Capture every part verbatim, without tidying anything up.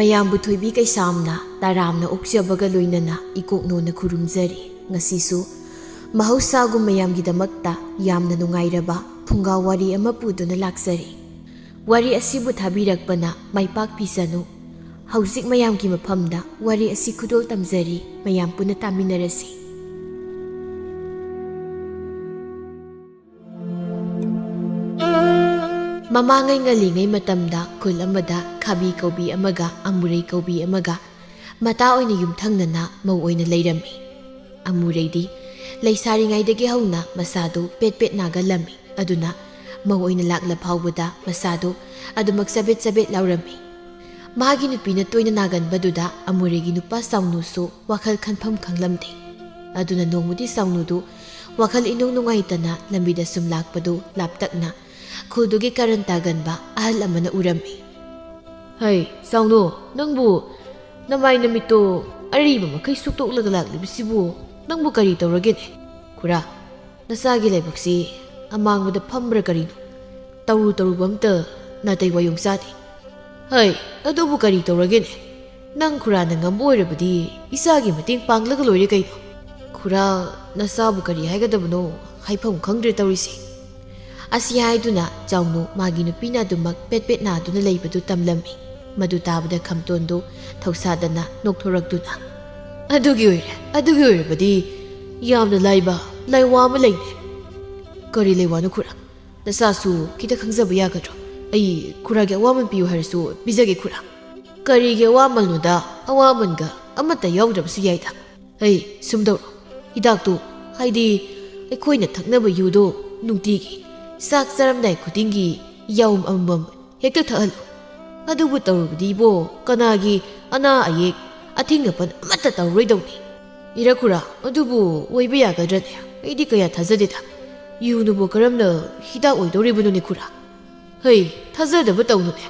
ꯃꯌꯥꯝꯕꯨ ꯊꯣꯏꯕꯤ ꯀꯩꯁꯥꯝꯅ ꯇꯔꯥꯝꯅ ꯑꯣꯛꯆꯕꯒ ꯂꯣꯏꯅꯅ ꯏꯀꯣꯛꯅꯣꯅ ꯈꯨꯔꯨꯝꯖꯔꯤ꯫ ꯉꯁꯤꯁꯨ ꯃꯍꯧꯁꯥꯒꯨꯝ ꯃꯌꯥꯝꯒꯤꯗꯃꯛꯇ ꯌꯥꯝꯅ ꯅꯨꯡꯉꯥꯏꯔꯕ ꯐꯨꯡꯒꯥ ꯋꯥꯔꯤ ꯑꯃ ꯄꯨꯗꯨꯅ ꯂꯥꯛꯆꯔꯤ꯫ ꯋꯥꯔꯤ ꯑꯁꯤꯕꯨ ꯊꯥꯕꯤꯔꯛꯄꯅ ꯃꯥꯏ ꯄꯥꯛꯄꯤꯁꯅꯨ꯫ ꯍꯧꯖꯤꯛ ꯃꯌꯥꯝꯒꯤ ꯃꯐꯝꯗ ꯋꯥꯔꯤ ꯑꯁꯤ ꯈꯨꯗꯣꯜ ꯇꯝꯖꯔꯤ, ꯃꯌꯥꯝ ꯄꯨꯟꯅ ꯇꯥꯃꯤꯟꯅꯔꯁꯤ꯫ ꯃꯃꯥꯡꯉꯩ ꯉꯜꯂꯤꯉꯩ ꯃꯇꯝꯗ ꯈꯨꯜ ꯑꯃꯗ ꯈꯥꯕꯤ ꯀꯧꯕꯤ ꯑꯃꯒ ꯑꯃꯨꯔꯩ ꯀꯧꯕꯤ ꯑꯃꯒ ꯃꯇꯥ ꯑꯣꯏꯅ ꯌꯨꯝꯊꯪꯅꯅ ꯃꯧ ꯑꯣꯏꯅ ꯂꯩꯔꯝꯃꯤ꯫ ꯑꯃꯨꯔꯩꯗꯤ ꯂꯩꯁꯥꯔꯤꯉꯩꯗꯒꯤ ꯍꯧꯅ ꯃꯁꯥꯗꯨ ꯄꯦꯠ ꯄꯦꯠ ꯅꯥꯒꯜꯂꯝꯃꯤ꯫ ꯑꯗꯨꯅ ꯃꯧ ꯑꯣꯏꯅ ꯂꯥꯛꯂ ꯐꯥꯎꯕꯗ ꯃꯁꯥꯗꯨ ꯑꯗꯨꯃꯛ ꯆꯕꯦꯠ ꯆꯕꯦꯠ ꯂꯥꯎꯔꯝꯃꯤ꯫ ꯃꯥꯒꯤ ꯅꯨꯄꯤꯅ ꯇꯣꯏꯅ ꯅꯥꯒꯟꯕꯗꯨꯗ ꯑꯃꯨꯔꯩꯒꯤ ꯅꯨꯄꯥ ꯆꯥꯎꯅꯨꯁꯨ ꯋꯥꯈꯜ ꯈꯟꯐꯝ ꯈꯪꯂꯝꯗꯦ꯫ ꯑꯗꯨꯅ ꯅꯣꯡꯃꯗꯤ ꯆꯥꯎꯅꯨꯗꯨ ꯋꯥꯈꯜ ꯏꯅꯨꯡ ꯅꯨꯡꯉꯥꯏꯇꯅ ꯂꯝꯕꯤꯗ ꯁꯨꯝ ꯂꯥꯛꯄꯗꯨ ꯂꯥꯞꯇꯛꯅ ꯈꯨꯜꯗꯨꯒꯤ ꯀꯔꯟ ꯇꯥꯒꯟꯕ ꯑꯍꯜ ꯑꯃꯅ ꯎꯔꯝꯃꯤ꯫ "ꯍꯩ, ꯆꯥꯎꯅꯨ, ꯅꯪꯕꯨ ꯅꯃꯥꯏ ꯅꯃꯤꯠꯇꯣ ꯑꯔꯤꯕ ꯃꯈꯩ ꯁꯨꯛꯇꯣꯛꯂꯒ ꯂꯥꯛꯂꯤꯕꯁꯤꯕꯨ ꯅꯪꯕꯨ ꯀꯔꯤ ꯇꯧꯔꯒꯦꯅꯦ? ꯈꯨꯔꯥ, ꯅꯆꯥꯒꯤ ꯂꯥꯏꯕꯛꯁꯤ ꯑꯃꯥꯡꯕꯗ ꯐꯝꯕ꯭ꯔꯥ ꯀꯔꯤꯅꯣ? ꯇꯧꯔꯨ ꯇꯧꯔꯨꯕ ꯑꯝꯇ ꯅꯥꯇꯩ ꯋꯥꯌꯣꯡ ꯆꯥꯗꯦ꯫ ꯍꯩ, ꯑꯗꯨꯕꯨ ꯀꯔꯤ ꯇꯧꯔꯒꯦꯅꯦ? ꯅꯪ ꯈꯨꯔꯥꯅ ꯉꯝꯕ ꯑꯣꯏꯔꯕꯗꯤ ꯏꯆꯥꯒꯤ ꯃꯇꯦꯡ ꯄꯥꯡꯂꯒ ꯂꯣꯏꯔꯦ ꯀꯩꯅꯣ?" "ꯈꯨꯔꯥ, ꯅꯆꯥꯕꯨ ꯀꯔꯤ ꯍꯥꯏꯒꯗꯕꯅꯣ, ꯍꯥꯏꯐꯝ ꯈꯪꯗ꯭ꯔꯦ ꯇꯧꯔꯤꯁꯦ꯫" ꯑꯁꯤ ꯍꯥꯏꯗꯨꯅ ꯆꯥꯎꯅꯨ ꯃꯥꯒꯤ ꯅꯨꯄꯤꯅ ꯑꯗꯨꯃꯛ ꯄꯦꯠ ꯄꯦꯠ ꯅꯥꯗꯨꯅ ꯂꯩꯕꯗꯨ ꯇꯝꯂꯝꯃꯤ꯫ ꯃꯗꯨ ꯇꯥꯕꯗ ꯈꯝꯇꯣꯟꯗꯨ ꯊꯧꯁꯥꯗꯅ ꯅꯣꯛꯊꯣꯔꯛꯇꯨꯅ, "ꯑꯗꯨꯒꯤ ꯑꯣꯏꯔꯦ, ꯑꯗꯨꯒꯤ ꯑꯣꯏꯔꯕꯗꯤ ꯌꯥꯝꯅ ꯂꯥꯏꯕ ꯂꯥꯏꯋꯥ ꯑꯃ ꯂꯩꯅꯦ꯫" "ꯀꯔꯤ ꯂꯥꯏꯋꯥꯅꯣ ꯈꯨꯔꯥ? ꯅꯆꯥꯁꯨ ꯈꯤꯇ ꯈꯪꯖꯕ ꯌꯥꯒꯗ꯭ꯔꯣ? ꯑꯩ ꯈꯨꯔꯥꯒꯤ ꯑꯋꯥꯃꯟ ꯄꯤꯌꯨ ꯍꯥꯏꯔꯁꯨ ꯄꯤꯖꯒꯦ ꯈꯨꯔꯥ꯫" "ꯀꯔꯤꯒꯤ ꯑꯋꯥꯃꯜꯅꯣꯗ? ꯑꯋꯥꯃꯟꯒ ꯑꯃꯠꯇ ꯌꯥꯎꯗ꯭ꯔꯕꯁꯨ ꯌꯥꯏꯗ꯫ ꯍꯩ, ꯁꯨꯝ ꯇꯧꯔꯣ, ꯍꯤꯗꯥꯛꯇꯨ, ꯍꯥꯏꯗꯤ ꯑꯩꯈꯣꯏꯅ ꯊꯛꯅꯕ ꯌꯨꯗꯣ ꯅꯨꯡꯇꯤꯒꯤ ꯆꯥꯛ ꯆꯥꯔꯝꯗꯥꯏ ꯈꯨꯗꯤꯡꯒꯤ ꯌꯥꯎꯝ ꯑꯃꯃꯝ ꯍꯦꯛꯇ ꯊꯛꯍꯜꯂꯨ꯫ ꯑꯗꯨꯕꯨ ꯇꯧꯔꯨꯕꯗꯤ ꯏꯕꯣ, ꯀꯅꯥꯒꯤ ꯑꯅꯥ ꯑꯌꯦꯛ, ꯑꯊꯤꯡ ꯑꯄꯟ ꯑꯃꯠꯇ ꯇꯧꯔꯣꯏꯗꯧꯅꯤ꯫" "ꯏꯔꯥ ꯈꯨꯔꯥ, ꯑꯗꯨꯕꯨ ꯑꯣꯏꯕ ꯌꯥꯒꯗ꯭ꯔꯅꯦ? ꯑꯩꯗꯤ ꯀꯌꯥ ꯊꯥꯖꯗꯦꯗ꯫ ꯌꯨꯅꯕꯨ ꯀꯔꯝꯅ ꯍꯤꯗꯥꯛ ꯑꯣꯏꯗꯧꯔꯤꯕꯅꯣꯅꯦ ꯈꯨꯔꯥ?" "ꯍꯩ, ꯊꯥꯖꯗꯕ ꯇꯧꯅꯨꯅꯦ꯫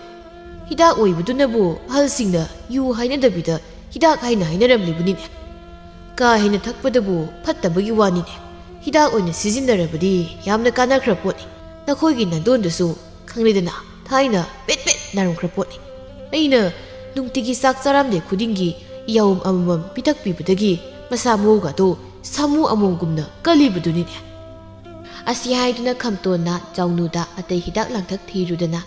ꯍꯤꯗꯥꯛ ꯑꯣꯏꯕꯗꯨꯅꯕꯨ ꯑꯍꯜꯁꯤꯡꯅ ꯌꯨ ꯍꯥꯏꯅꯗꯕꯤꯗ ꯍꯤꯗꯥꯛ ꯍꯥꯏꯅ ꯍꯥꯏꯅꯔꯝꯂꯤꯕꯅꯤꯅꯦ꯫ ꯀꯥ ꯍꯦꯟꯅ ꯊꯛꯄꯗꯕꯨ ꯐꯠꯇꯕꯒꯤ ꯋꯥꯅꯤꯅꯦ꯫ ꯍꯤꯗꯥꯛ ꯑꯣꯏꯅ ꯁꯤꯖꯤꯟꯅꯔꯕꯗꯤ ꯌꯥꯝꯅ ꯀꯥꯟꯅꯈ꯭ꯔ ꯄꯣꯠꯅꯤ꯫ ꯅꯈꯣꯏꯒꯤ ꯅꯥꯗꯣꯟꯗꯨꯁꯨ ꯈꯪꯂꯦꯗꯅ, ꯊꯥꯏꯅ ꯄꯦꯠ ꯄꯦꯠ ꯅꯥꯔꯝꯈ꯭ꯔ ꯄꯣꯠꯅꯤ꯫ ꯑꯩꯅ ꯅꯨꯡꯇꯤꯒꯤ ꯆꯥꯛ ꯆꯥꯔꯝꯗꯥꯏ ꯈꯨꯗꯤꯡꯒꯤ ꯌꯥꯎꯝ ꯑꯃꯃꯝ ꯄꯤꯊꯛꯄꯤꯕꯗꯒꯤ ꯃꯁꯥ ꯃꯎꯒꯗꯣ ꯁꯥꯃꯨ ꯑꯃꯣꯝꯒꯨꯝꯅ ꯀꯜꯂꯤꯕꯗꯨꯅꯤꯅꯦ꯫ ꯑꯁꯤ ꯍꯥꯏꯗꯨꯅ ꯈꯝꯇꯣꯟꯅ ꯆꯥꯎꯅꯨꯗ ꯑꯇꯩ ꯍꯤꯗꯥꯛ ꯂꯥꯡꯊꯛ ꯊꯤꯔꯨꯗꯅ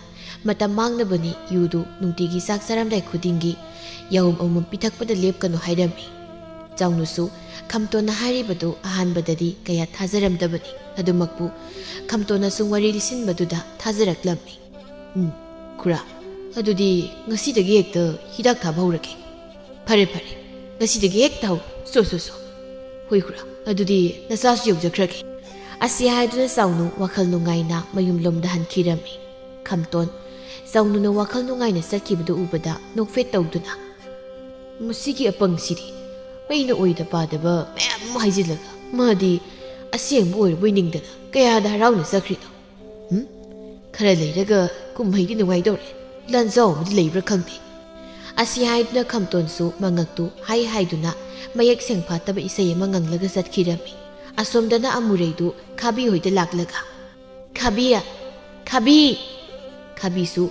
ꯃꯇꯝ ꯃꯥꯡꯅꯕꯅꯤ, ꯌꯨꯗꯨ ꯅꯨꯡꯇꯤꯒꯤ ꯆꯥꯛ ꯆꯥꯔꯝꯗꯥꯏ ꯈꯨꯗꯤꯡꯒꯤ ꯌꯥꯎꯝ ꯑꯃꯃꯝ ꯄꯤꯊꯛꯄꯗ ꯂꯦꯞꯀꯅꯨ ꯍꯥꯏꯔꯝꯃꯤ꯫ ꯆꯥꯎꯅꯨꯁꯨ ꯈꯝꯇꯣꯟꯅ ꯍꯥꯏꯔꯤꯕꯗꯨ ꯑꯍꯥꯟꯕꯗꯗꯤ ꯀꯌꯥ ꯊꯥꯖꯔꯝꯗꯕꯅꯤ꯫ ꯑꯗꯨꯃꯛꯄꯨ ꯈꯝꯇꯣꯟꯅ ꯁꯨꯝ ꯋꯥꯔꯤ ꯂꯤꯁꯤꯟꯕꯗꯨꯗ ꯊꯥꯖꯔꯛꯂꯝꯃꯤ꯫ "ꯎꯝ, ꯈꯨꯔꯥ, ꯑꯗꯨꯗꯤ ꯉꯁꯤꯗꯒꯤ ꯍꯦꯛꯇ ꯍꯤꯗꯥꯛ ꯊꯥꯕ ꯍꯧꯔꯒꯦ꯫ ꯐꯔꯦ, ꯐꯔꯦ, ꯉꯁꯤꯗꯒꯤ ꯍꯦꯛꯇ ꯍꯧ꯫ ꯁꯣ, ꯁꯣ, ꯁꯣ꯫ ꯍꯣꯏ ꯈꯨꯔꯥ, ꯑꯗꯨꯗꯤ ꯅꯆꯥꯁꯨ ꯌꯧꯖꯈ꯭ꯔꯒꯦ꯫" ꯑꯁꯤ ꯍꯥꯏꯗꯨꯅ ꯆꯥꯎꯅꯨ ꯋꯥꯈꯜ ꯅꯨꯡꯉꯥꯏꯅ ꯃꯌꯨꯝꯂꯣꯝꯗ ꯍꯟꯈꯤꯔꯝꯃꯤ꯫ ꯈꯝꯇꯣꯟ, ꯆꯥꯎꯅꯨꯅ ꯋꯥꯈꯜ ꯅꯨꯡꯉꯥꯏꯅ ꯆꯠꯈꯤꯕꯗꯨ ꯎꯕꯗ ꯅꯣꯛꯐꯦꯠ ꯇꯧꯗꯨꯅ, "ꯃꯁꯤꯒꯤ ꯑꯄꯪꯁꯤꯗꯤ ꯑꯩꯅ ꯑꯣꯏꯗ ꯄꯥꯗꯕ ꯃꯌꯥꯝ ꯑꯃ ꯍꯥꯏꯖꯤꯜꯂꯒ ꯃꯥꯗꯤ ꯑꯁꯦꯡꯕ ꯑꯣꯏꯔꯕꯣꯏ ꯅꯤꯡꯗꯅ ꯀꯌꯥꯗ ꯍꯔꯥꯎꯅ ꯆꯠꯈ꯭ꯔꯤꯅꯣ? ꯎꯝ? ꯈꯔ ꯂꯩꯔꯒ ꯀꯨꯝꯍꯩꯗꯤ ꯅꯨꯡꯉꯥꯏꯗꯧꯔꯦ꯫ ꯂꯥꯟꯖꯥꯎ ꯑꯃꯗꯤ ꯂꯩꯕ꯭ꯔꯥ ꯈꯪꯗꯦ꯫" ꯑꯁꯤ ꯍꯥꯏꯗꯨꯅ ꯈꯝꯇꯣꯟꯁꯨ ꯃꯉꯛꯇꯨ ꯍꯥꯏ ꯍꯥꯏꯗꯨꯅ ꯃꯌꯦꯛ ꯁꯦꯡ ꯐꯥꯠꯇꯕ ꯏꯁꯩ ꯑꯃ ꯉꯪꯂꯒ ꯆꯠꯈꯤꯔꯝꯃꯤ꯫ ꯑꯁꯣꯝꯗꯅ ꯑꯃꯨꯔꯩꯗꯨ ꯈꯥꯕꯤ ꯍꯣꯏꯗ ꯂꯥꯛꯂꯒ, "ꯈꯥꯕꯤ! ꯈꯥꯕꯤ!" ꯈꯥꯕꯤꯁꯨ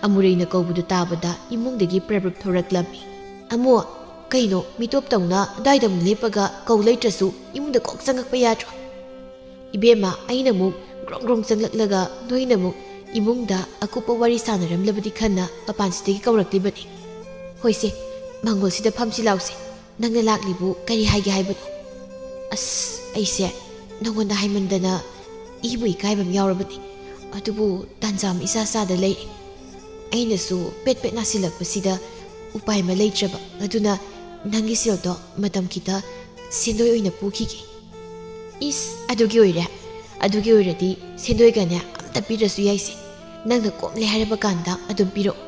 ꯑꯃꯨꯔꯩꯅ ꯀꯧꯕꯗꯨ ꯇꯥꯕꯗ ꯏꯃꯨꯡꯗꯒꯤ ꯄ꯭ꯔꯞ ꯄ꯭ꯔꯞ ꯊꯣꯔꯛꯂꯝꯃꯤ꯫ "ꯑꯃꯨ, ꯀꯩꯅꯣ ꯃꯤꯇꯣꯞ ꯇꯧꯅ ꯑꯗꯥꯏꯗ ꯑꯃꯨꯛ ꯂꯦꯞꯄꯒ ꯀꯧ ꯂꯩꯇ꯭ꯔꯁꯨ ꯏꯃꯨꯡꯗ ꯀꯣꯛ ꯆꯪꯉꯛꯄ ꯌꯥꯗ꯭ꯔꯣ?" "ꯏꯕꯦꯝꯃ, ꯑꯩꯅ ꯑꯃꯨꯛ ꯒ꯭ꯔꯣꯡ ꯒ꯭ꯔꯣꯡ ꯆꯪꯂꯛꯂꯒ ꯅꯣꯏꯅ ꯑꯃꯨꯛ ꯏꯃꯨꯡꯗ ꯑꯀꯨꯞꯄ ꯋꯥꯔꯤ ꯁꯥꯟꯅꯔꯝꯂꯕꯗꯤ ꯈꯟꯅ ꯃꯄꯥꯟꯁꯤꯗꯒꯤ ꯀꯧꯔꯛꯂꯤꯕꯅꯤ꯫ ꯍꯣꯏꯁꯦ, ꯃꯥꯡꯒꯣꯜꯁꯤꯗ ꯐꯝꯁꯤ ꯂꯥꯎꯁꯦ꯫ ꯅꯪꯅ ꯂꯥꯛꯂꯤꯕꯨ ꯀꯔꯤ ꯍꯥꯏꯒꯦ ꯍꯥꯏꯕꯅꯣ?" "ꯑꯁ, ꯑꯩꯁꯦ ꯅꯉꯣꯟꯗ ꯍꯥꯏꯃꯟꯗꯅ ꯏꯕꯨ ꯏꯀꯥꯏꯕ ꯑꯃ ꯌꯥꯎꯔꯕꯅꯤ꯫ ꯑꯗꯨꯕꯨ ꯇꯥꯟꯖꯥ ꯑꯃ ꯏꯆꯥ ꯆꯥꯗ ꯂꯩꯔꯦ꯫ ꯑꯩꯅꯁꯨ ꯄꯦꯠ ꯄꯦꯠ ꯅꯥꯁꯤꯜꯂꯛꯄꯁꯤꯗ ꯎꯄꯥꯏ ꯑꯃ ꯂꯩꯇ꯭ꯔꯕ꯫ ꯑꯗꯨꯅ ꯅꯪꯒꯤ ꯁꯦꯜꯗꯣ ꯃꯇꯝ ꯈꯤꯇ ꯁꯦꯟꯗꯣꯏ ꯑꯣꯏꯅ ꯄꯨꯈꯤꯒꯦ꯫" "ꯏꯁ, ꯑꯗꯨꯒꯤ ꯑꯣꯏꯔꯦ? ꯑꯗꯨꯒꯤ ꯑꯣꯏꯔꯗꯤ ꯁꯦꯟꯗꯣꯏꯒꯅꯦ ꯑꯝꯇ ꯄꯤꯗ꯭ꯔꯁꯨ ꯌꯥꯏꯁꯦ꯫ ꯅꯪꯅ ꯀꯣꯝꯂꯦ ꯍꯥꯏꯔꯕ ꯀꯥꯟꯗ ꯑꯗꯨꯝ ꯄꯤꯔꯛꯑꯣ꯫"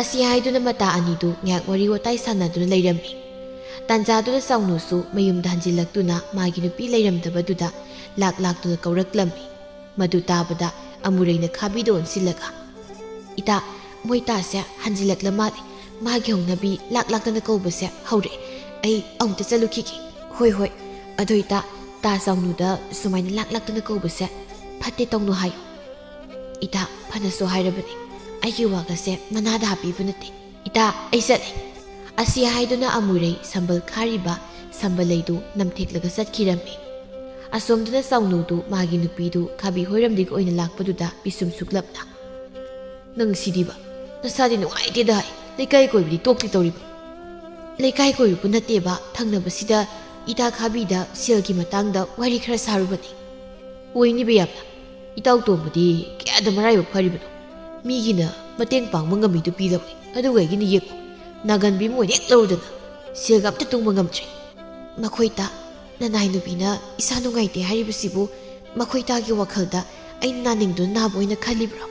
ꯑꯁꯤ ꯍꯥꯏꯗꯨꯅ ꯃꯇꯥ ꯑꯅꯤꯗꯨ ꯉꯥꯏꯍꯥꯛ ꯋꯥꯔꯤ ꯋꯥꯇꯥꯏ ꯁꯥꯟꯅꯗꯨꯅ ꯂꯩꯔꯝꯃꯤ꯫ ꯇꯥꯟꯖꯥꯗꯨꯗ ꯆꯥꯎꯅꯨꯁꯨ ꯃꯌꯨꯝꯗ ꯍꯟꯖꯤꯜꯂꯛꯇꯨꯅ ꯃꯥꯒꯤ ꯅꯨꯄꯤ ꯂꯩꯔꯝꯗꯕꯗꯨꯗ ꯂꯥꯛ ꯂꯥꯛꯇꯨꯅ ꯀꯧꯔꯛꯂꯝꯃꯤ꯫ ꯃꯗꯨ ꯇꯥꯕꯗ ꯑꯃꯨꯔꯩꯅ ꯈꯥꯕꯤꯗ ꯑꯣꯟꯁꯤꯜꯂꯒ, "ꯏꯇꯥ, ꯃꯣꯏ ꯇꯥꯁꯦ ꯍꯟꯖꯤꯜꯂꯛꯂ ꯃꯥꯜꯂꯦ꯫ ꯃꯥꯒꯤ ꯍꯧꯅꯕꯤ ꯂꯥꯛ ꯂꯥꯛꯇꯅ ꯀꯧꯕꯁꯦ ꯍꯧꯔꯛꯑꯦ꯫ ꯑꯩ ꯑꯃꯨꯛꯇ ꯆꯠꯂꯨꯈꯤꯒꯦ꯫" "ꯍꯣꯏ, ꯍꯣꯏ꯫ ꯑꯗꯣ ꯏꯇꯥ, ꯇꯥ ꯆꯥꯎꯅꯨꯗ ꯁꯨꯃꯥꯏꯅ ꯂꯥꯛ ꯂꯥꯛꯇꯅ ꯀꯧꯕꯁꯦ ꯐꯠꯇꯦ ꯇꯧꯅꯨ ꯍꯥꯏꯌꯨ꯫" "ꯏꯇꯥ, ꯐꯅꯁꯨ ꯍꯥꯏꯔꯕꯅꯤ꯫ ꯑꯩꯒꯤ ꯋꯥꯒꯁꯦ ꯃꯅꯥꯗ ꯍꯥꯞꯄꯤꯕ ꯅꯠꯇꯦ꯫ "ꯏꯇꯥ, ꯑꯩ ꯆꯠꯂꯦ"꯫ ꯑꯁꯤ ꯍꯥꯏꯗꯨꯅ ꯑꯃꯨꯔꯩ ꯁꯝꯕꯜ ꯈꯥꯔꯤꯕ ꯁꯝꯕꯜ ꯂꯩꯗꯨ ꯅꯝꯊꯦꯛꯂꯒ ꯆꯠꯈꯤꯔꯝꯃꯤ꯫ ꯑꯁꯣꯝꯗꯅ ꯆꯥꯎꯅꯨꯗꯨ ꯃꯥꯒꯤ ꯅꯨꯄꯤꯗꯨ ꯈꯥꯕꯤ ꯍꯣꯏꯔꯝꯗꯒꯤ ꯑꯣꯏꯅ ꯂꯥꯛꯄꯗꯨꯗ ꯄꯤꯁꯨꯝ ꯁꯨꯛꯂꯞꯅ, "ꯅꯪ ꯁꯤꯗꯤꯕ, ꯅꯁꯥꯗꯤ ꯅꯨꯡꯉꯥꯏꯇꯦꯗ ꯍꯥꯏ, ꯂꯩꯀꯥꯏ ꯀꯣꯏꯕꯗꯤ ꯇꯣꯛꯇꯤ ꯇꯧꯔꯤꯕ?" "ꯂꯩꯀꯥꯏ ꯀꯣꯏꯕꯕꯨ ꯅꯠꯇꯦꯕ, ꯊꯪꯅꯕꯁꯤꯗ ꯏꯇꯥ ꯈꯥꯕꯤꯗ ꯁꯦꯜꯒꯤ ꯃꯇꯥꯡꯗ ꯋꯥꯔꯤ ꯈꯔ ꯁꯥꯔꯨꯕꯅꯤ"꯫ "ꯑꯣꯏꯅꯤꯕ ꯌꯥꯝꯅ꯫ ꯏꯇꯥꯎ ꯇꯣꯝꯕꯗꯤ ꯀꯌꯥꯗ ꯃꯔꯥꯏꯕꯛ ꯐꯔꯤꯕꯅꯣ꯫ ꯃꯤꯒꯤꯅ ꯃꯇꯦꯡ ꯄꯥꯡꯕ ꯉꯝꯃꯤꯗꯨ ꯄꯤꯂꯧꯏ, ꯑꯗꯨꯒ ꯑꯩꯒꯤꯅ ꯌꯦꯡꯉꯨ, ꯅꯥꯒꯟꯕꯤ ꯑꯃ ꯑꯣꯏꯅ ꯍꯦꯛ ꯂꯧꯔꯗꯅ ꯁꯦꯜꯒ ꯑꯝꯇ ꯇꯨꯡꯕ ꯉꯝꯗ꯭ꯔꯦ"꯫ "ꯃꯈꯣꯏ ꯇꯥ, ꯅꯅꯥꯏ ꯅꯨꯄꯤꯅ ꯏꯁꯥ ꯅꯨꯡꯉꯥꯏꯇꯦ ꯍꯥꯏꯔꯤꯕꯁꯤꯕꯨ ꯃꯈꯣꯏ ꯇꯥꯒꯤ ꯋꯥꯈꯜꯗ ꯑꯩꯅ ꯅꯥꯅꯤꯡꯗꯨꯅ ꯅꯥꯕ ꯑꯣꯏꯅ ꯈꯜꯂꯤꯕ꯭ꯔꯣ?"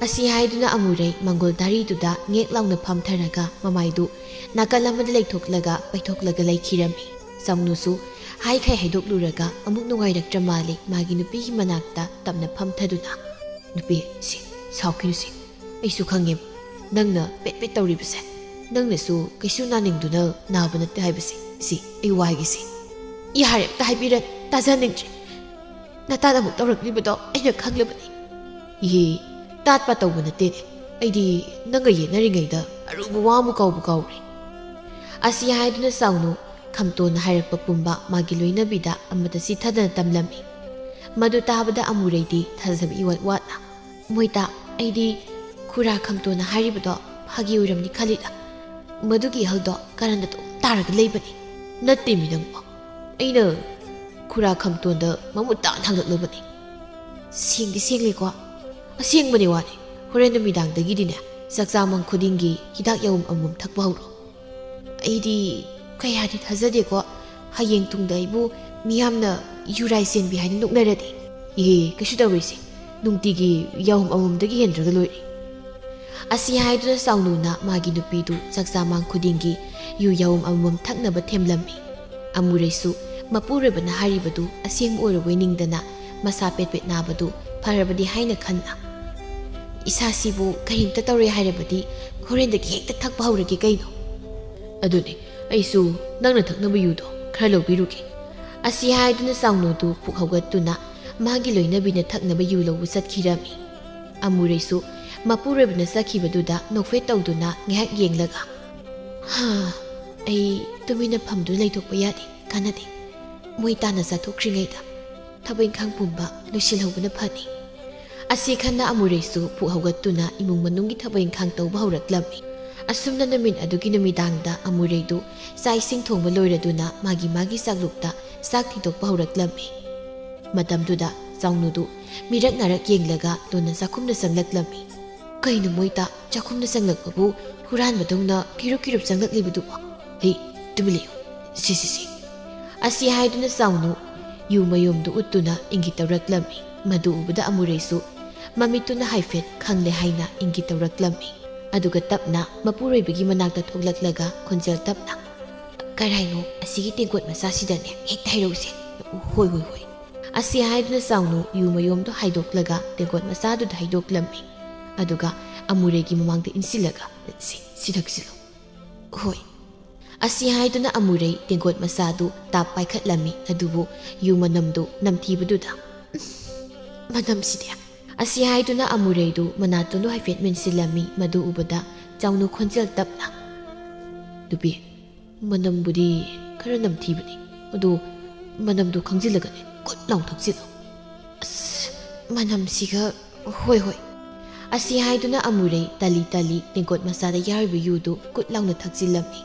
ꯑꯁꯤ ꯍꯥꯏꯗꯨꯅ ꯑꯃꯨꯔꯩ ꯃꯪꯒꯣꯜ ꯗꯥꯔꯤꯗꯨꯗ ꯉꯦꯛ ꯂꯥꯎꯅ ꯐꯝꯊꯔꯒ ꯃꯃꯥꯏꯗꯨ ꯅꯥꯀꯜ ꯑꯃꯗ ꯂꯩꯊꯣꯛꯂꯒ ꯄꯩꯊꯣꯛꯂꯒ ꯂꯩꯈꯤꯔꯝꯃꯤ꯫ ꯆꯥꯎꯅꯨꯁꯨ ꯍꯥꯏꯈꯩ ꯍꯩꯗꯣꯛꯂꯨꯔꯒ ꯑꯃꯨꯛ ꯅꯨꯡꯉꯥꯏꯔꯛꯇ꯭ꯔ ꯃꯥꯜꯂꯦ ꯃꯥꯒꯤ ꯅꯨꯄꯤꯒꯤ ꯃꯅꯥꯛꯇ ꯇꯞꯅ ꯐꯝꯊꯗꯨꯅ, "ꯅꯨꯄꯤ, ꯁꯤ, ꯁꯥꯎꯈꯤꯅꯨꯁꯤ꯫ ꯑꯩꯁꯨ ꯈꯪꯉꯦꯕ, ꯅꯪꯅ ꯄꯦꯠ ꯄꯦꯠ ꯇꯧꯔꯤꯕꯁꯦ꯫ ꯅꯪꯅꯁꯨ ꯀꯩꯁꯨ ꯅꯥꯅꯤꯡꯗꯨꯅ ꯅꯥꯕ ꯅꯠꯇꯦ ꯍꯥꯏꯕꯁꯦ꯫ ꯁꯤ, ꯑꯩ ꯋꯥ ꯍꯥꯏꯒꯦꯁꯦ"꯫ "ꯌꯥꯔꯦ, ꯑꯝꯇ ꯍꯥꯏꯕꯤꯔꯅꯨ, ꯇꯥꯖꯅꯤꯡꯗ꯭ꯔꯦ꯫ ꯅꯇꯥꯟ ꯑꯃꯨꯛ ꯇꯧꯔꯛꯂꯤꯕꯗꯣ ꯑꯩꯅ ꯈꯪꯂꯕꯅꯤ"꯫ "ꯏꯍꯦ, ꯇꯥꯠꯄ ꯇꯧꯕ ꯅꯠꯇꯦꯅꯦ꯫ ꯑꯩꯗꯤ ꯅꯪꯒ ꯌꯦꯠꯅꯔꯤꯉꯩꯗ ꯑꯔꯨꯕ ꯋꯥ ꯑꯃ ꯀꯥꯎꯕ ꯀꯥꯎꯔꯦ"꯫ ꯑꯁꯤ ꯍꯥꯏꯗꯨꯅ ꯆꯥꯎꯅꯨ ꯈꯝꯇꯣꯟꯅ ꯍꯥꯏꯔꯛꯄ ꯄꯨꯝꯕ ꯃꯥꯒꯤ ꯂꯣꯏꯅꯕꯤꯗ ꯑꯃꯠꯇ ꯆꯤꯊꯗꯅ ꯇꯝꯂꯝꯃꯤ꯫ ꯃꯗꯨ ꯇꯥꯕꯗ ꯑꯃꯨꯔꯩꯗꯤ ꯊꯥꯖꯕ ꯏꯋꯥꯠ ꯋꯥꯠꯅ, "ꯃꯣꯏꯇꯥ, ꯑꯩꯗꯤ ꯈꯨꯔꯥ ꯈꯝꯇꯣꯟꯅ ꯍꯥꯏꯔꯤꯕꯗꯣ ꯐꯥꯒꯤ ꯑꯣꯏꯔꯝꯅꯤ ꯈꯜꯂꯤꯗ꯫ ꯃꯗꯨꯒꯤ ꯑꯍꯜꯗꯣ ꯀꯔꯟꯗ ꯑꯗꯨꯝ ꯇꯥꯔꯒ ꯂꯩꯕꯅꯤ"꯫ "ꯅꯠꯇꯦꯃꯤ ꯅꯪꯕꯣ, ꯑꯩꯅ ꯈꯨꯔꯥ ꯈꯝꯇꯣꯟꯗ ꯃꯃꯨꯠ ꯇꯥꯅ ꯍꯪꯂꯛꯂꯕꯅꯤ"꯫ "ꯁꯦꯡꯗꯤ ꯁꯦꯡꯂꯦꯀꯣ"꯫ "ꯑꯁꯦꯡꯕꯅꯦ ꯋꯥꯅꯦ꯫ ꯍꯣꯔꯦꯟ ꯅꯨꯃꯤꯗꯥꯡꯗꯒꯤꯗꯤꯅꯦ, ꯆꯥꯛꯆꯥ ꯃꯪ ꯈꯨꯗꯤꯡꯒꯤ ꯍꯤꯗꯥꯛ ꯌꯥꯎꯝ ꯑꯃꯃꯝ ꯊꯛꯄ ꯍꯧꯔꯣ"꯫ "ꯑꯩꯗꯤ ꯀꯌꯥꯗꯤ ꯊꯥꯖꯗꯦꯀꯣ꯫ ꯍꯌꯦꯡ ꯇꯨꯡꯗ ꯑꯩꯕꯨ ꯃꯤꯌꯥꯝꯅ ꯌꯨꯔꯥꯏ ꯆꯦꯟꯕꯤ ꯍꯥꯏꯅ ꯅꯣꯛꯅꯔꯗꯤ"꯫ "ꯏꯍꯦ, ꯀꯩꯁꯨ ꯇꯧꯔꯣꯏꯁꯦ꯫ ꯅꯨꯡꯇꯤꯒꯤ ꯌꯥꯎꯝ ꯑꯃꯃꯝꯗꯒꯤ ꯍꯦꯟꯗ꯭ꯔꯒ ꯂꯣꯏꯔꯦ"꯫ ꯑꯁꯤ ꯍꯥꯏꯗꯨꯅ ꯆꯥꯎꯅꯨꯅ ꯃꯥꯒꯤ ꯅꯨꯄꯤꯗꯨ ꯆꯥꯛꯆꯥ ꯃꯥꯡ ꯈꯨꯗꯤꯡꯒꯤ ꯌꯨ ꯌꯥꯎꯝ ꯑꯃꯃꯝ ꯊꯛꯅꯕ ꯊꯦꯝꯂꯝꯃꯤ꯫ ꯑꯃꯨꯔꯩꯁꯨ ꯃꯄꯨꯔꯣꯏꯕꯅ ꯍꯥꯏꯔꯤꯕꯗꯨ ꯑꯁꯦꯡꯕ ꯑꯣꯏꯔꯕꯣꯏ ꯅꯤꯡꯗꯅ ꯃꯁꯥ ꯄꯦꯠ ꯄꯦꯠ ꯅꯥꯕꯗꯨ ꯐꯔꯕꯗꯤ ꯍꯥꯏꯅ ꯈꯟꯅ, "ꯏꯁꯥꯁꯤꯕꯨ ꯀꯔꯤꯝꯇ ꯇꯧꯔꯦ ꯍꯥꯏꯔꯕꯗꯤ ꯍꯣꯔꯦꯟꯗꯒꯤ ꯍꯦꯛꯇ ꯊꯛꯄ ꯍꯧꯔꯒꯦ ꯀꯩꯅꯣ"꯫ "ꯑꯗꯨꯅꯤ, ꯑꯩꯁꯨ ꯅꯪꯅ ꯊꯛꯅꯕ ꯌꯨꯗꯣ ꯈꯔ ꯂꯧꯕꯤꯔꯨꯒꯦ"꯫ ꯑꯁꯤ ꯍꯥꯏꯗꯨꯅ ꯆꯥꯎꯅꯨꯗꯨ ꯄꯨꯛ ꯍꯧꯒꯠꯇꯨꯅ ꯃꯥꯒꯤ ꯂꯣꯏꯅꯕꯤꯅ ꯊꯛꯅꯕ ꯌꯨ ꯂꯧꯕ ꯆꯠꯈꯤꯔꯝꯃꯤ꯫ ꯑꯃꯨꯔꯩꯁꯨ ꯃꯄꯨꯔꯣꯏꯕꯅ ꯆꯠꯈꯤꯕꯗꯨꯗ ꯅꯣꯛꯐꯦꯠ ꯇꯧꯗꯨꯅ ꯉꯥꯏꯍꯥꯛ ꯌꯦꯡꯂꯒ, "ꯍꯥ, ꯑꯩ ꯇꯨꯃꯤꯟꯅ ꯐꯝꯗꯨꯅ ꯂꯩꯊꯣꯛꯄ ꯌꯥꯗꯦ, ꯀꯥꯟꯅꯗꯦ꯫ ꯃꯣꯏ ꯇꯥꯅ ꯆꯥꯊꯣꯛꯇ꯭ꯔꯤꯉꯩꯗ ꯊꯕꯛ ꯏꯪꯈꯥꯡ ꯄꯨꯝꯕ ꯂꯣꯏꯁꯤꯜꯍꯧꯕꯅ ꯐꯅꯤ"꯫ ꯑꯁꯤ ꯈꯟꯅ ꯑꯃꯨꯔꯩꯁꯨ ꯐꯨꯛ ꯍꯧꯒꯠꯇꯨꯅ ꯏꯃꯨꯡ ꯃꯅꯨꯡꯒꯤ ꯊꯕꯛ ꯏꯪꯈꯥꯡ ꯇꯧꯕ ꯍꯧꯔꯛꯂꯝꯃꯤ꯫ ꯑꯁꯨꯝꯅ ꯅꯨꯃꯤꯠ ꯑꯗꯨꯒꯤ ꯅꯨꯃꯤꯗꯥꯡꯗ ꯑꯃꯨꯔꯩꯗꯨ ꯆꯥꯛ ꯏꯁꯤꯡ ꯊꯣꯡꯕ ꯂꯣꯏꯔꯗꯨꯅ ꯃꯥꯒꯤ ꯃꯥꯒꯤ ꯆꯥꯛꯂꯨꯛꯇ ꯆꯥꯛ ꯊꯤꯗꯣꯛꯄ ꯍꯧꯔꯛꯂꯝꯃꯤ꯫ ꯃꯇꯝꯗꯨꯗ ꯆꯥꯎꯅꯨꯗꯨ ꯃꯤꯔꯛ ꯅꯥꯔꯛ ꯌꯦꯡꯂꯒ ꯂꯣꯟꯅ ꯆꯥꯛꯈꯨꯝꯗ ꯆꯪꯂꯛꯂꯝꯃꯤ꯫ "ꯀꯩꯅꯣ ꯃꯣꯏꯇꯥ, ꯆꯥꯛꯈꯨꯝꯗ ꯆꯪꯂꯛꯄꯕꯨ ꯍꯨꯔꯥꯟꯕꯗꯧꯅ ꯀꯤꯔꯨꯞ ꯀꯤꯔꯨꯞ ꯆꯪꯂꯛꯂꯤꯕꯗꯨꯕꯣ? ꯍꯩ, ꯇꯨꯃꯤꯟ ꯂꯩꯌꯨ, ꯁꯤ, ꯁꯤ, ꯁꯤ"꯫ ꯑꯁꯤ ꯍꯥꯏꯗꯨꯅ ꯆꯥꯎꯅꯨ ꯌꯨ ꯃꯌꯣꯝꯗꯨ ꯎꯠꯇꯨꯅ ꯏꯪꯒꯤꯠ ꯇꯧꯔꯛꯂꯝꯃꯤ꯫ ꯃꯗꯨ ꯎꯕꯗ ꯑꯃꯨꯔꯩꯁꯨ ꯃꯃꯤꯠꯇꯨꯅ ꯍꯥꯏꯐꯦꯠ ꯈꯪꯂꯦ ꯍꯥꯏꯅ ꯏꯪꯒꯤꯠ ꯇꯧꯔꯛꯂꯝꯃꯤ꯫ ꯑꯗꯨꯒ ꯇꯞꯅ ꯃꯄꯨꯔꯣꯏꯕꯒꯤ ꯃꯅꯥꯛꯇ ꯊꯣꯛꯂꯛꯂꯒ ꯈꯣꯟꯖꯦꯜ ꯇꯞꯅ, "ꯀꯔꯥꯏꯅꯣ ꯑꯁꯤꯒꯤ ꯇꯦꯡꯀꯣꯠ ꯃꯆꯥꯁꯤꯗꯅꯦ ꯍꯦꯛꯇ ꯍꯩꯔꯛꯎꯁꯦ꯫ ꯍꯣꯏ, ꯍꯣꯏ, ꯍꯣꯏ"꯫ ꯑꯁꯤ ꯍꯥꯏꯗꯨꯅ ꯆꯥꯎꯅꯨ ꯌꯨ ꯃꯌꯣꯝꯗꯣ ꯍꯥꯏꯗꯣꯛꯂꯒ ꯇꯦꯡꯀꯣꯠ ꯃꯆꯥꯗꯨꯗ ꯍꯩꯗꯣꯛꯂꯝꯃꯤ꯫ ꯑꯗꯨꯒ ꯑꯃꯨꯔꯩꯒꯤ ꯃꯃꯥꯡꯗ ꯏꯟꯁꯤꯜꯂꯒ, "ꯁꯤ, ꯁꯤ ꯊꯛꯁꯤꯜꯂꯨ"꯫ "ꯍꯣꯏ"꯫ ꯑꯁꯤ ꯍꯥꯏꯗꯨꯅ ꯑꯃꯨꯔꯩ ꯇꯦꯡꯀꯣꯠ ꯃꯆꯥꯗꯨ ꯇꯥꯞ ꯄꯥꯏꯈꯠꯂꯝꯃꯤ, ꯑꯗꯨꯕꯨ ꯌꯨ ꯃꯅꯝꯗꯨ ꯅꯝꯊꯤꯕꯗꯨꯗ, "ꯃꯅꯝꯁꯤꯗꯤ"꯫ ꯑꯁꯤ ꯍꯥꯏꯗꯨꯅ ꯑꯃꯨꯔꯩꯗꯨ ꯃꯅꯥꯇꯣꯟꯗꯨ ꯍꯥꯏꯐꯦꯠ ꯃꯦꯟꯁꯤꯜꯂꯝꯃꯤ꯫ ꯃꯗꯨ ꯎꯕꯗ ꯆꯥꯎꯅꯨ ꯈꯣꯟꯖꯦꯜ ꯇꯞꯅ, "ꯅꯨꯄꯤ, ꯃꯅꯝꯕꯨꯗꯤ ꯈꯔ ꯅꯝꯊꯤꯕꯅꯤ, ꯑꯗꯨ ꯃꯅꯝꯗꯨ ꯈꯪꯖꯤꯜꯂꯒꯅꯦ ꯀꯨꯠ ꯂꯥꯎ ꯊꯛꯆꯤꯜꯂꯨ"꯫ "ꯑꯁ, ꯃꯅꯝꯁꯤꯒ"꯫ "ꯍꯣꯏ, ꯍꯣꯏ"꯫ ꯑꯁꯤ ꯍꯥꯏꯗꯨꯅ ꯑꯃꯨꯔꯩ ꯇꯥꯂꯤ ꯇꯥꯂꯤ ꯇꯦꯡꯀꯣꯠ ꯃꯆꯥꯗ ꯌꯥꯎꯔꯤꯕ ꯌꯨꯗꯨ ꯀꯨꯠ ꯂꯥꯎꯅ ꯊꯛꯆꯤꯜꯂꯝꯃꯤ꯫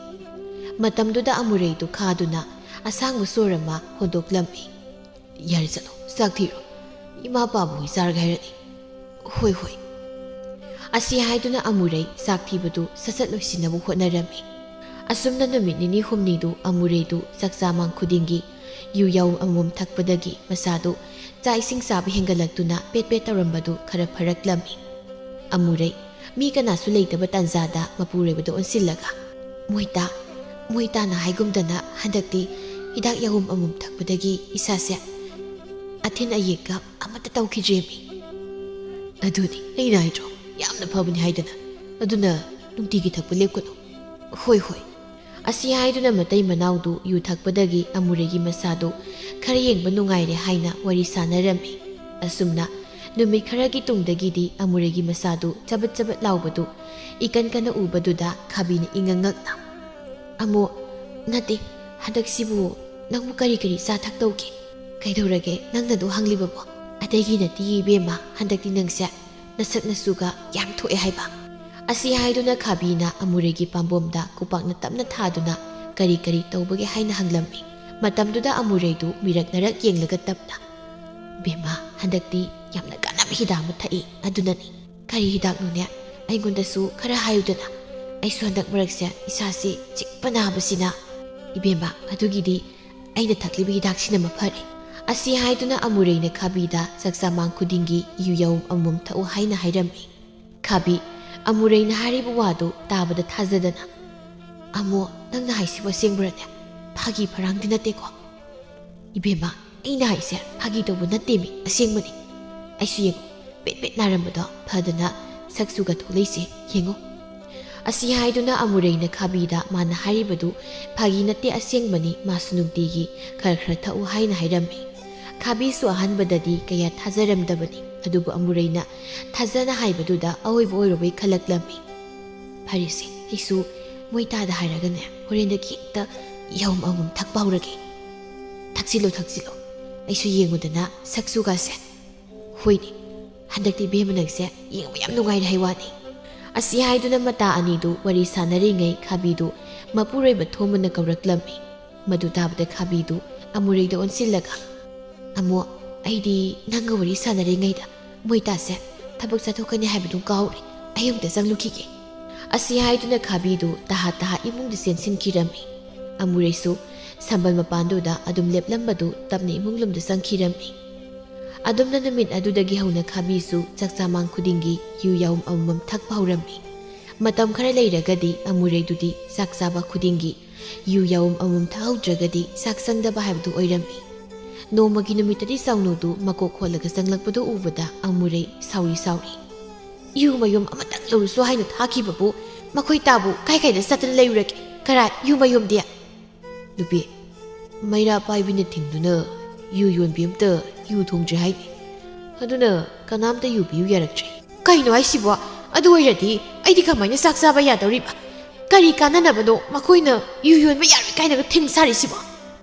ꯃꯇꯝꯗꯨꯗ ꯑꯃꯨꯔꯩꯗꯨ ꯈꯥꯗꯨꯅ ꯑꯁꯥꯡꯕ ꯁꯣꯔ ꯑꯃ ꯍꯣꯟꯗꯣꯛꯂꯝꯃꯤ꯫ "ꯌꯥꯔꯦ, ꯆꯠꯂꯣ, ꯆꯥꯛ ꯊꯤꯔꯣ꯫ ꯏꯃꯥ ꯄꯥꯕꯨ ꯍꯣꯏ ꯆꯥꯔꯒꯦ ꯍꯥꯏꯔꯛꯏ"꯫ "ꯍꯣꯏ, ꯍꯣꯏ"꯫ ꯑꯁꯤ ꯍꯥꯏꯗꯨꯅ ꯑꯃꯨꯔꯩ ꯆꯥꯛ ꯊꯤꯕꯗꯨ ꯁꯠ ꯁꯠ ꯂꯣꯏꯁꯤꯟꯅꯕ ꯍꯣꯠꯅꯔꯝꯃꯤ꯫ ꯑꯁꯨꯝꯅ ꯅꯨꯃꯤꯠ ꯅꯤꯅꯤ ꯍꯨꯝꯅꯤꯗꯨ ꯑꯃꯨꯔꯩꯗꯨ ꯆꯥꯛ ꯆꯥꯃꯥꯡ ꯈꯨꯗꯤꯡꯒꯤ ꯌꯨ ꯌꯥꯎꯝ ꯑꯃꯃꯝ ꯊꯛꯄꯗꯒꯤ ꯃꯁꯥꯗꯨ ꯆꯥꯛ ꯏꯁꯤꯡ ꯆꯥꯕ ꯍꯦꯟꯒꯠꯂꯛꯇꯨꯅ ꯄꯦꯠ ꯄꯦꯠ ꯇꯧꯔꯝꯕꯗꯨ ꯈꯔ ꯐꯔꯛꯂꯝꯃꯤ꯫ ꯑꯃꯨꯔꯩ ꯃꯤ ꯀꯅꯥꯁꯨ ꯂꯩꯇꯕ ꯇꯥꯟꯖꯥꯗ ꯃꯄꯨꯔꯣꯏꯕꯗ ꯑꯣꯟꯁꯤꯜꯂꯒ, "ꯃꯣꯏꯇꯥ, ꯃꯣꯏꯇꯥꯅ ꯍꯥꯏꯒꯨꯝꯗꯅ ꯍꯟꯗꯛꯇꯤ ꯍꯤꯗꯥꯛ ꯌꯥꯎꯝ ꯑꯃꯃꯝ ꯊꯛꯄꯗꯒꯤ ꯏꯁꯥꯁꯦ ꯑꯊꯤꯟ ꯑꯌꯦꯛꯀ ꯑꯃꯠꯇ ꯇꯧꯈꯤꯗ꯭ꯔꯦꯃꯤ"꯫ "ꯑꯗꯨꯅꯤ ꯑꯩꯅ ꯍꯥꯏꯗ꯭ꯔꯣ, ꯌꯥꯝꯅ ꯐꯕꯅꯤ ꯍꯥꯏꯗꯅ꯫ ꯑꯗꯨꯅ ꯅꯨꯡꯇꯤꯒꯤ ꯊꯛꯄ ꯂꯦꯞꯀꯅꯨ"꯫ "ꯍꯣꯏ, ꯍꯣꯏ"꯫ ꯑꯁꯤ ꯍꯥꯏꯗꯨꯅ ꯃꯇꯩ ꯃꯅꯥꯎꯗꯨ ꯌꯨ ꯊꯛꯄꯗꯒꯤ ꯑꯃꯨꯔꯩꯒꯤ ꯃꯁꯥꯗꯨ ꯈꯔ ꯌꯦꯡꯕ ꯅꯨꯡꯉꯥꯏꯔꯦ ꯍꯥꯏꯅ ꯋꯥꯔꯤ ꯁꯥꯟꯅꯔꯝꯃꯤ꯫ ꯑꯁꯨꯝꯅ ꯅꯨꯃꯤꯠ ꯈꯔꯒꯤ ꯇꯨꯡꯗꯒꯤꯗꯤ ꯑꯃꯨꯔꯩꯒꯤ ꯃꯁꯥꯗꯨ ꯆꯕꯠ ꯆꯕꯠ ꯂꯥꯎꯕꯗꯨ ꯏꯀꯟ ꯀꯟꯅ ꯎꯕꯗꯨꯗ ꯈꯥꯕꯤꯅ ꯏꯉꯛ ꯉꯛꯅ, "ꯑꯃꯣ, ꯅꯠꯇꯦ, ꯍꯟꯗꯛꯁꯤꯕꯨ ꯅꯪꯕꯨ ꯀꯔꯤ ꯀꯔꯤ ꯆꯥ ꯊꯛ ꯇꯧꯒꯦ? ꯀꯩꯗꯧꯔꯒꯦ ꯅꯪꯅ ꯑꯗꯨ ꯍꯪꯂꯤꯕꯕꯣ? ꯑꯇꯩꯒꯤ ꯅꯠꯇꯦ ꯏꯕꯦꯝꯃ, ꯍꯟꯗꯛꯇꯤ ꯅꯪꯁꯦ ꯅꯁꯛ ꯅꯁꯨꯒ ꯌꯥꯝ ꯊꯣꯛꯑꯦ ꯍꯥꯏꯕ"꯫ ꯑꯁꯤ ꯍꯥꯏꯗꯨꯅ ꯈꯥꯕꯤꯅ ꯑꯃꯨꯔꯩꯒꯤ ꯄꯥꯝꯕꯣꯝꯗ ꯈꯨꯄꯥꯛꯅ ꯇꯞꯅ ꯊꯥꯗꯨꯅ ꯀꯔꯤ ꯀꯔꯤ ꯇꯧꯕꯒꯦ ꯍꯥꯏꯅ ꯍꯪꯂꯝꯃꯤ꯫ ꯃꯇꯝꯗꯨꯗ ꯑꯃꯨꯔꯩꯗꯨ ꯃꯤꯔꯛ ꯅꯔꯛ ꯌꯦꯡꯂꯒ ꯇꯞꯅ, "ꯕꯦꯝꯃ, ꯍꯟꯗꯛꯇꯤ ꯌꯥꯝꯅ ꯀꯥꯟꯅꯕ ꯍꯤꯗꯥꯛ ꯑꯃ ꯊꯛꯏ, ꯑꯗꯨꯅꯅꯤ"꯫ "ꯀꯔꯤ ꯍꯤꯗꯥꯛꯅꯣꯅꯦ? ꯑꯩꯉꯣꯟꯗꯁꯨ ꯈꯔ ꯍꯥꯏꯌꯨꯗꯅ꯫ ꯑꯩꯁꯨ ꯍꯟꯗꯛ ꯃꯔꯛꯁꯦ ꯏꯁꯥꯁꯤ ꯆꯤꯛꯄ ꯅꯥꯕꯁꯤꯅ"꯫ "ꯏꯕꯦꯝꯃ, ꯑꯗꯨꯒꯤꯗꯤ ꯑꯩꯅ ꯊꯛꯂꯤꯕ ꯍꯤꯗꯥꯛꯁꯤꯅ ꯃꯐꯔꯦ"꯫ ꯑꯁꯤ ꯍꯥꯏꯗꯨꯅ ꯑꯃꯨꯔꯩꯅ ꯈꯥꯕꯤꯗ ꯆꯥꯛꯆꯥ ꯃꯥꯡ ꯈꯨꯗꯤꯡꯒꯤ ꯌꯨ ꯌꯥꯎꯝ ꯑꯃꯃꯝ ꯊꯛꯎ ꯍꯥꯏꯅ ꯍꯥꯏꯔꯝꯃꯤ꯫ ꯈꯥꯕꯤ, ꯑꯃꯨꯔꯩꯅ ꯍꯥꯏꯔꯤꯕ ꯋꯥꯗꯨ ꯇꯥꯕꯗ ꯊꯥꯖꯗꯅ, "ꯑꯃꯣ, ꯅꯪꯅ ꯍꯥꯏꯁꯤꯕꯨ ꯑꯁꯦꯡꯕꯔꯅꯦ? ꯐꯥꯒꯤ ꯐꯔꯥꯡꯗꯤ ꯅꯠꯇꯦꯀꯣ?" "ꯏꯕꯦꯝꯃ, ꯑꯩꯅ ꯍꯥꯏꯁꯦ ꯐꯥꯒꯤ ꯇꯧꯕ ꯅꯠꯇꯦꯃꯤ, ꯑꯁꯦꯡꯕꯅꯤ꯫ ꯑꯩꯁꯨ ꯌꯦꯡꯉꯨ, ꯄꯦꯠ ꯄꯦꯠ ꯅꯥꯔꯝꯕꯗꯣ ꯐꯗꯅ ꯁꯛ ꯆꯨꯒ ꯊꯣꯛꯂꯛꯏꯁꯦ ꯌꯦꯡꯉꯨ"꯫ ꯑꯁꯤ ꯍꯥꯏꯗꯨꯅ ꯑꯃꯨꯔꯩꯅ ꯈꯥꯕꯤꯗ ꯃꯥꯅ ꯍꯥꯏꯔꯤꯕꯗꯨ ꯐꯥꯒꯤ ꯅꯠꯇꯦ, ꯑꯁꯦꯡꯕꯅꯤ, ꯃꯥꯁꯨ ꯅꯨꯡꯇꯤꯒꯤ ꯈꯔ ꯈꯔ ꯊꯛꯎ ꯍꯥꯏꯅ ꯍꯥꯏꯔꯝꯃꯤ꯫ ꯈꯥꯕꯤꯁꯨ ꯑꯍꯥꯟꯕꯗꯗꯤ ꯀꯌꯥ ꯊꯥꯖꯔꯝꯗꯕꯅꯤ, ꯑꯗꯨꯕꯨ ꯑꯃꯨꯔꯩꯅ ꯊꯥꯖꯅ ꯍꯥꯏꯕꯗꯨꯗ ꯑꯑꯣꯏꯕ ꯑꯣꯏꯔꯨꯕꯩ ꯈꯜꯂꯛꯂꯝꯃꯤ꯫ "ꯐꯔꯦꯁꯦ, ꯑꯩꯁꯨ ꯃꯣꯏ ꯇꯥꯗ ꯍꯥꯏꯔꯒꯅꯦ, ꯍꯣꯔꯦꯟꯗꯒꯤ ꯍꯦꯛꯇ ꯌꯥꯎꯝ ꯑꯃꯃꯝ ꯊꯛꯄ ꯍꯧꯔꯒꯦ꯫ ꯊꯛꯆꯤꯜꯂꯣ, ꯊꯛꯆꯤꯜꯂꯣ, ꯑꯩꯁꯨ ꯌꯦꯡꯉꯨꯗꯅ ꯁꯛ ꯆꯨꯒꯥꯁꯦ"꯫ "ꯍꯣꯏꯅꯦ, ꯍꯟꯗꯛꯇꯤ ꯏꯕꯦꯝꯃ ꯅꯪꯁꯦ ꯌꯦꯡꯕ ꯌꯥꯝ ꯅꯨꯡꯉꯥꯏꯔꯦ ꯍꯥꯏ ꯋꯥꯅꯤ"꯫ ꯑꯁꯤ ꯍꯥꯏꯗꯨꯅ ꯃꯇꯥ ꯑꯅꯤꯗꯨ ꯋꯥꯔꯤ ꯁꯥꯟꯅꯔꯤꯉꯩ ꯈꯥꯕꯤꯗꯨ ꯃꯄꯨꯔꯣꯏꯕ ꯊꯣꯝꯕꯅ ꯀꯧꯔꯛꯂꯝꯃꯤ꯫ ꯃꯗꯨ ꯇꯥꯕꯗ ꯈꯥꯕꯤꯗꯨ ꯑꯃꯨꯔꯩꯗ ꯑꯣꯟꯁꯤꯜꯂꯒ, "ꯑꯃꯣ, ꯑꯩꯗꯤ ꯅꯪꯒ ꯋꯥꯔꯤ ꯁꯥꯟꯅꯔꯤꯉꯩꯗ ꯃꯣꯏꯇꯥꯁꯦ ꯊꯕꯛ ꯆꯠꯊꯣꯛꯀꯅꯤ ꯍꯥꯏꯕꯗꯨ ꯀꯥꯎꯔꯦ꯫ ꯑꯩ ꯑꯃꯨꯛꯇ ꯆꯪꯂꯨꯈꯤꯒꯦ"꯫ ꯑꯁꯤ ꯍꯥꯏꯗꯨꯅ ꯈꯥꯕꯤꯗꯨ ꯇꯍꯥ ꯇꯍꯥ ꯏꯃꯨꯡꯗ ꯆꯦꯟꯁꯤꯟꯈꯤꯔꯝꯃꯤ꯫ ꯑꯃꯨꯔꯩꯁꯨ ꯁꯝꯕꯜ ꯃꯄꯥꯟꯗꯨꯗ ꯑꯗꯨꯝ ꯂꯦꯞꯂꯝꯕꯗꯨ ꯇꯞꯅ ꯏꯃꯨꯡ ꯂꯣꯝꯗ ꯆꯪꯈꯤꯔꯝꯃꯤ꯫ ꯑꯗꯨꯝꯅ ꯅꯨꯃꯤꯠ ꯑꯗꯨꯗꯒꯤ ꯍꯧꯅ ꯈꯥꯕꯤꯁꯨ ꯆꯥꯛ ꯆꯥꯃꯥꯡ ꯈꯨꯗꯤꯡꯒꯤ ꯌꯨ ꯌꯥꯎꯝ ꯑꯃꯃꯝ ꯊꯛꯄ ꯍꯧꯔꯝꯃꯤ꯫ ꯃꯇꯝ ꯈꯔ ꯂꯩꯔꯒꯗꯤ ꯑꯃꯨꯔꯩꯗꯨꯗꯤ ꯆꯥꯛ ꯆꯥꯕ ꯈꯨꯗꯤꯡꯒꯤ ꯌꯨ ꯌꯥꯎꯝ ꯑꯃꯃꯝ ꯊꯛꯍꯧꯗ꯭ꯔꯒꯗꯤ ꯆꯥꯛ ꯆꯪꯗꯕ ꯍꯥꯏꯕꯗꯨ ꯑꯣꯏꯔꯝꯃꯤ꯫ ꯅꯣꯡꯃꯒꯤ ꯅꯨꯃꯤꯠꯇꯗꯤ ꯆꯥꯎꯅꯨꯗꯨ ꯃꯀꯣꯛ ꯈꯣꯠꯂꯒ ꯆꯪꯂꯛꯄꯗꯨ ꯎꯕꯗ ꯑꯃꯨꯔꯩ ꯁꯥꯎꯔꯤ ꯁꯥꯎꯔꯤ, "ꯌꯨ ꯃꯌꯨꯝ ꯑꯃꯇꯪ ꯂꯧꯔꯨꯁꯨ ꯍꯥꯏꯅ ꯊꯥꯈꯤꯕꯕꯨ ꯃꯈꯣꯏ ꯇꯥꯕꯨ ꯀꯥꯏ ꯀꯥꯏꯗ ꯆꯠꯇꯅ ꯂꯩꯔꯨꯔꯒꯦ? ꯀꯔꯥꯏ ꯌꯨ ꯃꯌꯨꯝꯗꯤ?" "ꯅꯨꯄꯤ, ꯃꯩꯔꯥ ꯄꯥꯏꯕꯤꯅ ꯊꯤꯡꯗꯨꯅ ꯌꯨ ꯌꯣꯟꯕꯤ ꯑꯝꯇ ꯌꯨ ꯊꯣꯡꯗ꯭ꯔꯤ ꯍꯥꯏꯅꯤ"꯫ ꯑꯗꯨꯅ ꯀꯅꯥꯝꯇ ꯌꯨ ꯄꯤꯌꯨ ꯌꯥꯔꯛꯇ꯭ꯔꯦ꯫ ꯀꯩꯅꯣ ꯍꯥꯏꯁꯤꯕꯣ? ꯑꯗꯨ ꯑꯣꯏꯔꯗꯤ ꯑꯩꯗꯤ ꯀꯃꯥꯏꯅ ꯆꯥꯛ ꯆꯥꯕ ꯌꯥꯗꯧꯔꯤꯕ? ꯀꯔꯤ ꯀꯥꯟꯅꯅꯕꯅꯣ ꯃꯈꯣꯏꯅ ꯌꯨ ꯌꯣꯟꯕ ꯌꯥꯔꯣꯏ ꯀꯥꯏꯅꯒ ꯊꯤꯡ ꯁꯥꯔꯤꯁꯤꯕꯣ?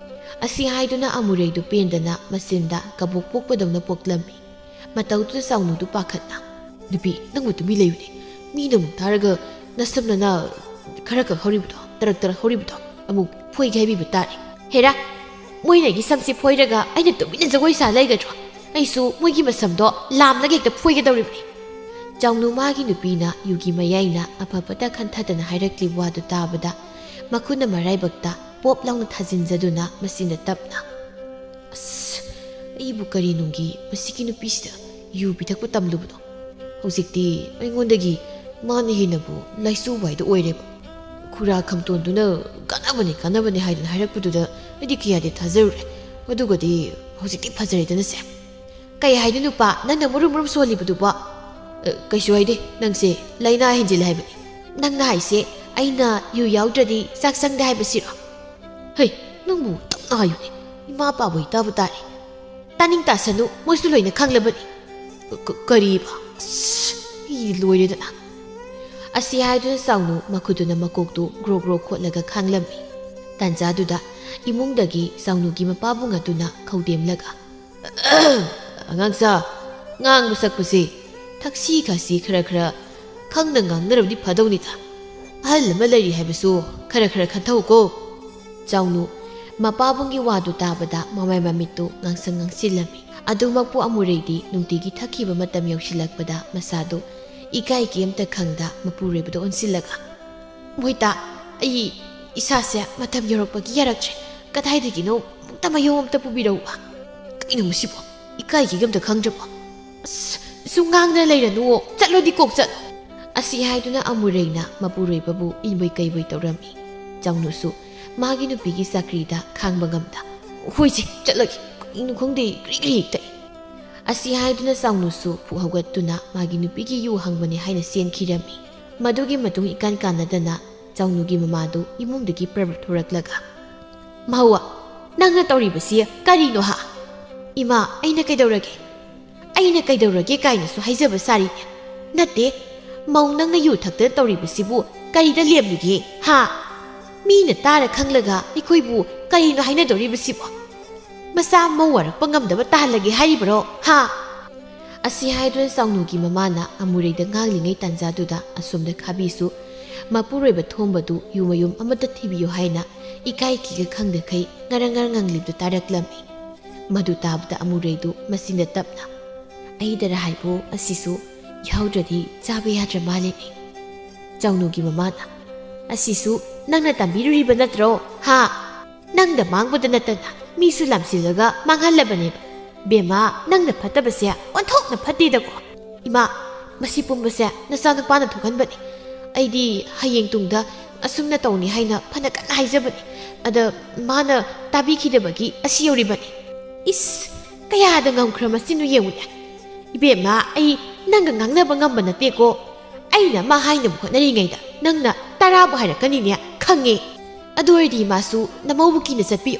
ꯑꯁꯤ ꯍꯥꯏꯗꯨꯅ ꯑꯃꯨꯔꯩꯗꯨ ꯄꯦꯟꯗꯅ ꯃꯆꯤꯟꯗ ꯀꯕꯣꯛ ꯄꯣꯛꯄꯗꯧꯅ ꯄꯣꯛꯂꯝꯃꯤ꯫ ꯃꯇꯧꯗꯨꯗ ꯆꯥꯎꯅꯨꯗꯨ ꯄꯥꯈꯠꯅ, "ꯅꯨꯄꯤ, ꯅꯪꯕꯨ ꯇꯨꯃꯤ ꯂꯩꯌꯨꯅꯦ꯫ ꯃꯤꯅ ꯑꯃꯨꯛ ꯇꯥꯔꯒ ꯅꯁꯝꯅꯅ ꯈꯔ ꯈꯛ ꯍꯧꯔꯤꯕꯗꯣ, ꯇꯔꯛ ꯇꯔꯛ ꯍꯧꯔꯤꯕꯗꯣ ꯑꯃꯨꯛ ꯐꯣꯏꯒꯦ ꯍꯥꯏꯕꯤꯕ ꯇꯥꯔꯦ꯫ ꯍꯦꯔꯥ, ꯃꯣꯏꯅ ꯑꯩꯒꯤ ꯁꯝꯁꯦ ꯐꯣꯏꯔꯒ ꯑꯩꯅ ꯇꯨꯃꯤꯟꯅ ꯖꯒꯣꯏ ꯁꯥ ꯂꯩꯒꯗ꯭ꯔꯣ? ꯑꯩꯁꯨ ꯃꯣꯏꯒꯤ ꯃꯁꯝꯗꯣ ꯂꯥꯝꯂꯒ ꯍꯦꯛꯇ ꯐꯣꯏꯒꯗꯧꯔꯤꯕꯅꯤ꯫" ꯆꯥꯎꯅꯨ ꯃꯥꯒꯤ ꯅꯨꯄꯤꯅ ꯌꯨꯒꯤ ꯃꯌꯥꯏꯅ ꯑꯐ ꯐꯠꯇ ꯈꯟꯊꯗꯅ ꯍꯥꯏꯔꯛꯂꯤꯕ ꯋꯥꯗꯨ ꯇꯥꯕꯗ ꯃꯈꯨꯠꯅ ꯃꯔꯥꯏꯕꯛꯇ ꯄꯣꯞ ꯂꯥꯎꯅ ꯊꯥꯖꯤꯟꯖꯗꯨꯅ ꯃꯆꯤꯟꯗ ꯇꯞꯅ, "ꯑꯁ, ꯑꯩꯕꯨ ꯀꯔꯤ ꯅꯨꯡꯒꯤ ꯃꯁꯤꯒꯤ ꯅꯨꯄꯤꯁꯤꯗ ꯌꯨ ꯄꯤꯊꯛꯄ ꯇꯝꯂꯨꯕꯅꯣ? ꯍꯧꯖꯤꯛꯇꯤ ꯑꯩꯉꯣꯟꯗꯒꯤ ꯃꯥꯅ ꯍꯦꯟꯅꯕꯨ ꯂꯥꯏꯆꯨꯕ ꯍꯥꯏꯗꯨ ꯑꯣꯏꯔꯦꯕ꯫ ꯈꯨꯔꯥ ꯈꯝꯇꯣꯟꯗꯨꯅ ꯀꯥꯟꯅꯕꯅꯦ, ꯀꯥꯟꯅꯕꯅꯦ ꯍꯥꯏꯗꯅ ꯍꯥꯏꯔꯛꯄꯗꯨꯗ ꯑꯩꯗꯤ ꯀꯌꯥꯗꯤ ꯊꯥꯖꯔꯨꯔꯦ꯫ ꯑꯗꯨꯒꯗꯤ ꯍꯧꯖꯤꯛꯇꯤ ꯐꯖꯔꯦꯗꯅꯁꯦ꯫ ꯀꯩ ꯍꯥꯏꯅꯣ ꯅꯨꯄꯥ, ꯅꯪꯅ ꯃꯨꯔꯨꯝ ꯃꯨꯔꯨꯝ ꯁꯣꯜꯂꯤꯕꯗꯨꯕꯣ?" "ꯑ, ꯀꯩꯁꯨ ꯍꯥꯏꯗꯦ, ꯅꯪꯁꯦ ꯂꯥꯏꯅꯥ ꯍꯦꯟꯖꯤꯜꯂꯦ ꯍꯥꯏꯕꯅꯤ꯫" "ꯅꯪꯅ ꯍꯥꯏꯁꯦ ꯑꯩꯅ ꯌꯨ ꯌꯥꯎꯗ꯭ꯔꯗꯤ ꯆꯥꯛ ꯆꯪꯗꯦ ꯍꯥꯏꯕꯁꯤꯔꯣ?" "ꯍꯩ, ꯅꯪꯕꯨ ꯇꯞꯅ ꯍꯥꯏꯌꯨꯅꯦ, ꯏꯃꯥ ꯄꯥꯕꯩ ꯇꯥꯕ ꯇꯥꯔꯦ꯫" "ꯇꯥꯅꯤꯡ ꯇꯥꯁꯅꯨ, ꯃꯣꯏꯁꯨ ꯂꯣꯏꯅ ꯈꯪꯂꯕꯅꯤ꯫" "ꯀ-, ꯀ-, ꯀꯔꯤꯕ? ꯑꯁ, ꯑꯩ ꯂꯣꯏꯔꯦꯗꯅ꯫" ꯑꯁꯤ ꯍꯥꯏꯗꯨꯅ ꯆꯥꯎꯅꯨ ꯃꯈꯨꯠꯇꯨꯅ ꯃꯀꯣꯛꯇꯨ ꯒ꯭ꯔꯣ ꯒ꯭ꯔꯣ ꯈꯣꯠꯂꯒ ꯈꯥꯡꯂꯝꯃꯤ꯫ ꯇꯥꯟꯖꯥꯗꯨꯗ ꯏꯃꯨꯡꯗꯒꯤ ꯆꯥꯎꯅꯨꯒꯤ ꯃꯄꯥꯕꯨꯡ ꯑꯗꯨꯅ ꯈꯧꯗꯦꯝꯂꯒ, "ꯑꯉꯥꯡꯁꯥ, ꯉꯥꯡꯕ ꯁꯛꯄꯁꯦ ꯊꯛꯁꯤ ꯈꯥꯁꯤ ꯈꯔ ꯈꯔ ꯈꯪꯅ ꯉꯥꯡꯅꯔꯕꯗꯤ ꯐꯗꯧꯅꯤꯗ꯫ ꯑꯍꯜ ꯑꯃ ꯂꯩꯔꯤ ꯍꯥꯏꯕꯁꯨ ꯈꯔ ꯈꯔ ꯈꯟꯊꯧꯀꯣ꯫" ꯆꯥꯎꯅꯨ ꯃꯄꯥꯕꯨꯡꯒꯤ ꯋꯥꯗꯨ ꯇꯥꯕꯗ ꯃꯃꯥꯏ ꯃꯃꯤꯠꯇꯨ ꯉꯥꯡꯁꯪ ꯉꯥꯡꯁꯤꯜꯂꯝꯃꯤ꯫ ꯑꯗꯨꯃꯛꯄꯨ ꯑꯃꯨꯔꯩꯗꯤ ꯅꯨꯡꯇꯤꯒꯤ ꯊꯛꯈꯤꯕ ꯃꯇꯝ ꯌꯧꯁꯤꯜꯂꯛꯄꯗ ꯃꯁꯥꯗꯨ ꯏꯀꯥꯏ ꯀꯩꯝꯇ ꯈꯪꯗ ꯃꯄꯨꯔꯣꯏꯕꯗ ꯑꯣꯟꯁꯤꯜꯂꯒ, "ꯃꯣꯏꯇꯥ, ꯑꯩ ꯏꯁꯥꯁꯦ ꯃꯇꯝ ꯌꯧꯔꯛꯄꯒꯤ ꯌꯥꯔꯛꯇ꯭ꯔꯦ꯫ ꯀꯗꯥꯏꯗꯒꯤꯅꯣ ꯑꯃꯨꯛꯇ ꯃꯌꯣꯝ ꯑꯝꯇ ꯄꯨꯕꯤꯔꯛꯎꯕ꯫" "ꯀꯩꯅꯣ ꯃꯁꯤꯕꯣ? ꯏꯀꯥꯏꯒꯦꯒ ꯑꯝꯇ ꯈꯪꯗ꯭ꯔꯕꯣ? ꯑꯁ, ꯁꯨꯝ ꯉꯥꯡꯗꯅ ꯂꯩꯔꯅꯨꯋꯣ꯫ ꯆꯠꯂꯣꯗꯤ ꯀꯣꯛ ꯆꯠꯂꯣ꯫" ꯑꯁꯤ ꯍꯥꯏꯗꯨꯅ ꯑꯃꯨꯔꯩꯅ ꯃꯄꯨꯔꯣꯏꯕꯕꯨ ꯏꯟꯕꯣꯏ ꯀꯩꯕꯣꯏ ꯇꯧꯔꯝꯃꯤ꯫ ꯆꯥꯎꯅꯨꯁꯨ ꯃꯥꯒꯤ ꯅꯨꯄꯤꯒꯤ ꯆꯀ꯭ꯔꯤꯗ ꯈꯥꯡꯕ ꯉꯝꯗ, "ꯍꯣꯏꯁꯦ, ꯆꯠꯂꯒꯦ꯫ ꯀꯔꯤꯅꯣ ꯈꯪꯗꯦ, ꯒ꯭ꯔꯤ ꯒ꯭ꯔꯤ ꯍꯦꯛꯇ"꯫ ꯑꯁꯤ ꯍꯥꯏꯗꯨꯅ ꯆꯥꯎꯅꯨꯁꯨ ꯐꯨꯛ ꯍꯧꯒꯠꯇꯨꯅ ꯃꯥꯒꯤ ꯅꯨꯄꯤꯒꯤ ꯌꯨ ꯍꯪꯕꯅꯦ ꯍꯥꯏꯅ ꯆꯦꯟꯈꯤꯔꯝꯃꯤ꯫ ꯃꯗꯨꯒꯤ ꯃꯇꯨꯡ ꯏꯀꯥꯟ ꯀꯥꯟꯅꯗꯅ ꯆꯥꯎꯅꯨꯒꯤ ꯃꯃꯥꯗꯨ ꯏꯃꯨꯡꯗꯒꯤ ꯄ꯭ꯔꯞ ꯄ꯭ꯔꯞ ꯊꯣꯔꯛꯂꯒ, "ꯃꯍꯧꯋꯥ, ꯅꯪꯅ ꯇꯧꯔꯤꯕꯁꯤ ꯀꯔꯤꯅꯣ ꯍꯥ?" "ꯏꯃꯥ, ꯑꯩꯅ ꯀꯩꯗꯧꯔꯒꯦ?" ꯑꯩꯅ ꯀꯩꯗꯧꯔꯒꯦ ꯀꯥꯏꯅꯁꯨ ꯍꯥꯏꯖꯕ ꯁꯥꯔꯤꯅꯦ꯫ ꯅꯠꯇꯦ, ꯃꯧ ꯅꯪꯅ ꯌꯨ ꯊꯛꯇꯅ ꯇꯧꯔꯤꯕꯁꯤꯕꯨ ꯀꯔꯤꯗ ꯂꯦꯝꯂꯤꯒꯦ, ꯍꯥ? ꯃꯤꯅ ꯇꯥꯔ ꯈꯪꯂꯒ ꯑꯩꯈꯣꯏꯕꯨ ꯀꯔꯤꯅꯣ ꯍꯥꯏꯅꯗꯧꯔꯤꯕꯁꯤꯕꯣ? ꯃꯆꯥ ꯃꯧ ꯋꯥꯔꯛꯄ ꯉꯝꯗꯕ ꯇꯥꯍꯜꯂꯒꯦ ꯍꯥꯏꯔꯤꯕꯔꯣ, ꯍꯥ? ꯑꯁꯤ ꯍꯥꯏꯗꯨꯅ ꯆꯥꯎꯅꯨꯒꯤ ꯃꯃꯥꯅ ꯑꯃꯨꯔꯩꯗ ꯉꯥꯡꯂꯤꯉꯩ ꯇꯥꯟꯖꯥꯗꯨꯗ ꯑꯁꯣꯝꯗ ꯈꯥꯕꯤꯁꯨ ꯃꯄꯨꯔꯣꯏꯕ ꯊꯣꯝꯕꯗꯨ ꯌꯨ ꯃꯌꯨꯝ ꯑꯃꯠꯇ ꯊꯤꯕꯤꯌꯨ ꯍꯥꯏꯅ ꯏꯀꯥꯏ ꯀꯤꯒ ꯈꯪꯗꯈꯩ ꯉꯔꯪ ꯉꯔꯪ ꯉꯪꯂꯤꯕꯗꯨ ꯇꯥꯔꯛꯂꯝꯃꯤ꯫ ꯃꯗꯨ ꯇꯥꯕꯗ ꯑꯃꯨꯔꯩꯗꯨ ꯃꯆꯤꯟꯗ ꯇꯞꯅ, "ꯑꯩꯗꯔ ꯍꯥꯏꯕꯨ ꯑꯁꯤꯁꯨ ꯌꯥꯎꯗ꯭ꯔꯗꯤ ꯆꯥꯕ ꯌꯥꯗ꯭ꯔ ꯃꯥꯜꯂꯤꯅꯦ"꯫ ꯆꯥꯎꯅꯨꯒꯤ ꯃꯃꯥꯅ, "ꯑꯁꯤꯁꯨ ꯅꯪꯅ ꯇꯝꯕꯤꯔꯨꯔꯤꯕ ꯅꯠꯇ꯭ꯔꯣ, ꯍꯥ? ꯅꯪꯗ ꯃꯥꯡꯕꯗ ꯅꯠꯇꯅ ꯃꯤꯁꯨ ꯂꯝꯁꯤꯜꯂꯒ ꯃꯥꯡꯍꯜꯂꯕꯅꯦꯕ꯫ ꯕꯦꯝꯃ, ꯅꯪꯅ ꯐꯠꯇꯕꯁꯦ ꯑꯣꯟꯊꯣꯛꯅ ꯐꯠꯇꯦꯗꯀꯣ꯫ ꯏꯃꯥ, ꯃꯁꯤ ꯄꯨꯝꯕꯁꯦ ꯅꯆꯥꯅꯨꯄꯥꯅ ꯊꯣꯛꯍꯟꯕꯅꯤ꯫ ꯑꯩꯗꯤ ꯍꯌꯦꯡ ꯇꯨꯡꯗ ꯑꯁꯨꯝꯅ ꯇꯧꯅꯤ ꯍꯥꯏꯅ ꯐꯅ ꯀꯟꯅ ꯍꯥꯏꯖꯕꯅꯤ꯫ ꯑꯗ ꯃꯥꯅ ꯇꯥꯕꯤꯈꯤꯗꯕꯒꯤ ꯑꯁꯤ ꯌꯧꯔꯤꯕꯅꯤ꯫ ꯏꯁ, ꯀꯌꯥꯗ ꯉꯝꯈ꯭ꯔ ꯃꯁꯤꯅꯣ ꯌꯦꯡꯉꯨꯅꯦ꯫ ꯏꯕꯦꯝꯃ, ꯑꯩ ꯅꯪꯒ ꯉꯥꯡꯅꯕ ꯉꯝꯕ ꯅꯠꯇꯦꯀꯣ꯫ ꯑꯩꯅ ꯃꯥ ꯍꯥꯏꯅꯕ ꯍꯣꯠꯅꯔꯤꯉꯩꯗ ꯅꯪꯅ ꯇꯔꯥꯕꯨ ꯍꯥꯏꯔꯛꯀꯅꯤꯅꯦ, ꯈꯪꯉꯦ꯫ ꯑꯗꯨ ꯑꯣꯏꯔꯗꯤ ꯏꯃꯥꯁꯨ ꯅꯃꯧꯕꯨ ꯀꯤꯅ ꯆꯠꯄꯤꯌꯨ꯫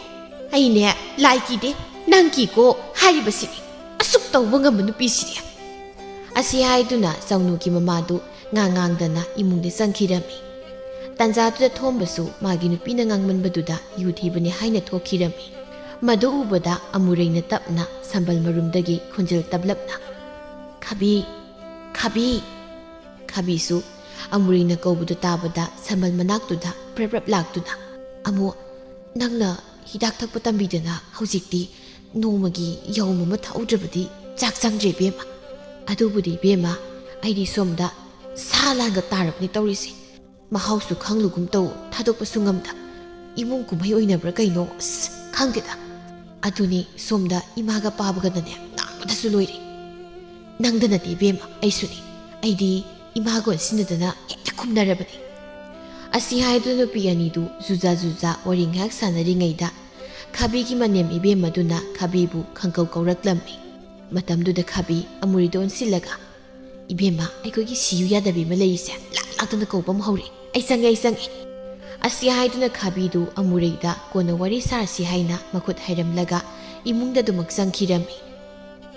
ꯑꯩꯅꯦ ꯂꯥꯏ ꯀꯤꯗꯦ, ꯅꯪ ꯀꯤꯀꯣ ꯍꯥꯏꯔꯤꯕꯁꯤꯅꯤ꯫ ꯑꯁꯨꯛ ꯇꯧꯕ ꯉꯝꯕ ꯅꯨꯄꯤꯁꯤꯗꯤ"꯫ ꯑꯁꯤ ꯍꯥꯏꯗꯨꯅ ꯆꯥꯎꯅꯨꯒꯤ ꯃꯃꯥꯗꯨ ꯉꯥꯡ ꯉꯥꯡꯗꯅ ꯏꯃꯨꯡꯗ ꯆꯪꯈꯤꯔꯝꯃꯤ꯫ ꯇꯥꯟꯖꯥꯗꯨꯗ ꯊꯣꯝꯕꯁꯨ ꯃꯥꯒꯤ ꯅꯨꯄꯤꯅ ꯉꯥꯡꯃꯟꯕꯗꯨꯗ ꯌꯨ ꯊꯤꯕꯅꯤ ꯍꯥꯏꯅ ꯊꯣꯛꯈꯤꯔꯝꯃꯤ꯫ ꯃꯗꯨ ꯎꯕꯗ ꯑꯃꯨꯔꯩꯅ ꯇꯞꯅ ꯁꯝꯕꯜ ꯃꯔꯨꯝꯗꯒꯤ ꯈꯣꯟꯖꯦꯜ ꯇꯞꯂꯞꯅ, "ꯈꯥꯕꯤ, ꯈꯥꯕꯤ"꯫ ꯈꯥꯕꯤꯁꯨ ꯑꯃꯨꯔꯩꯅ ꯀꯧꯕꯗꯨ ꯇꯥꯕꯗ ꯁꯝꯕꯜ ꯃꯅꯥꯛꯇꯨꯗ ꯄ꯭ꯔꯞ ꯄ꯭ꯔꯞ ꯂꯥꯛꯇꯨꯅ, "ꯑꯃꯨ, ꯅꯪꯅ ꯍꯤꯗꯥꯛ ꯊꯛꯄ ꯇꯝꯕꯤꯗꯅ ꯍꯧꯖꯤꯛꯇꯤ ꯅꯣꯡꯃꯒꯤ ꯌꯥꯍꯧ ꯑꯃ ꯊꯛꯍꯧꯗ꯭ꯔꯕꯗꯤ ꯆꯥꯛ ꯆꯪꯗ꯭ꯔꯦ ꯏꯕꯦꯝꯃ꯫ ꯑꯗꯨꯕꯨꯗꯤ ꯏꯕꯦꯝꯃ, ꯑꯩꯗꯤ ꯁꯣꯝꯗ ꯁꯥ ꯂꯥꯟꯒ ꯇꯥꯔꯕꯅꯤ ꯇꯧꯔꯤꯁꯦ꯫ ꯃꯍꯥꯎꯁꯨ ꯈꯪꯂꯨꯒꯨꯝ ꯇꯧ, ꯊꯥꯗꯣꯛꯄꯁꯨ ꯉꯝꯗ꯫ ꯏꯃꯨꯡ ꯀꯨꯝꯍꯩ ꯑꯣꯏꯅꯕ꯭ꯔꯥ ꯀꯩꯅꯣ, ꯑꯁ, ꯈꯪꯗꯦꯗ꯫ ꯑꯗꯨꯅꯤ ꯁꯣꯝꯗ ꯏꯃꯥꯒ ꯄꯥꯕꯒꯅꯅꯦ ꯉꯥꯡꯕꯗꯁꯨ ꯂꯣꯏꯔꯦ꯫ ꯅꯪꯗ ꯅꯠꯇꯦ ꯏꯕꯦꯝꯃ, ꯑꯩꯁꯨꯅꯤ꯫ ꯑꯩꯗꯤ ꯏꯃꯥꯒ ꯑꯣꯟꯁꯤꯟꯅꯗꯅ ꯍꯦꯛꯇ ꯈꯨꯝꯅꯔꯕꯅꯤ"꯫ ꯑꯁꯤ ꯍꯥꯏꯗꯨꯅ ꯅꯨꯄꯤ ꯑꯅꯤꯗꯨ ꯖꯨꯖꯥ ꯖꯨꯖꯥ ꯋꯥꯔꯤ ꯉꯥꯏꯍꯥꯛ ꯁꯥꯟꯅꯔꯤꯉꯩꯗ ꯈꯥꯕꯤꯒꯤ ꯃꯅꯦꯝ ꯏꯕꯦꯝꯃꯗꯨꯅ ꯈꯥꯕꯤꯕꯨ ꯈꯪꯀꯧ ꯀꯧꯔꯛꯂꯝꯃꯤ꯫ ꯃꯇꯝꯗꯨꯗ ꯈꯥꯕꯤ ꯑꯃꯨꯔꯩꯗ ꯑꯣꯟꯁꯤꯜꯂꯒ, "ꯏꯕꯦꯝꯃ, ꯑꯩꯈꯣꯏꯒꯤ ꯁꯤꯌꯨ ꯌꯥꯗꯕꯤ ꯑꯃ ꯂꯩꯔꯤꯁꯦ ꯂꯥꯛ ꯂꯥꯛꯇꯅ ꯀꯧꯕ ꯑꯃ ꯍꯧꯔꯦ꯫ ꯑꯩ ꯆꯪꯉꯦ, ꯑꯩ ꯆꯪꯉꯦ"꯫ ꯑꯁꯤ ꯍꯥꯏꯗꯨꯅ ꯈꯥꯕꯤꯗꯨ ꯑꯃꯨꯔꯩꯗ ꯀꯣꯟꯅ ꯋꯥꯔꯤ ꯁꯥꯔꯁꯤ ꯍꯥꯏꯅ ꯃꯈꯨꯠ ꯍꯥꯏꯔꯝꯂꯒ ꯏꯃꯨꯡꯗ ꯑꯗꯨꯃꯛ ꯆꯪꯈꯤꯔꯝꯃꯤ꯫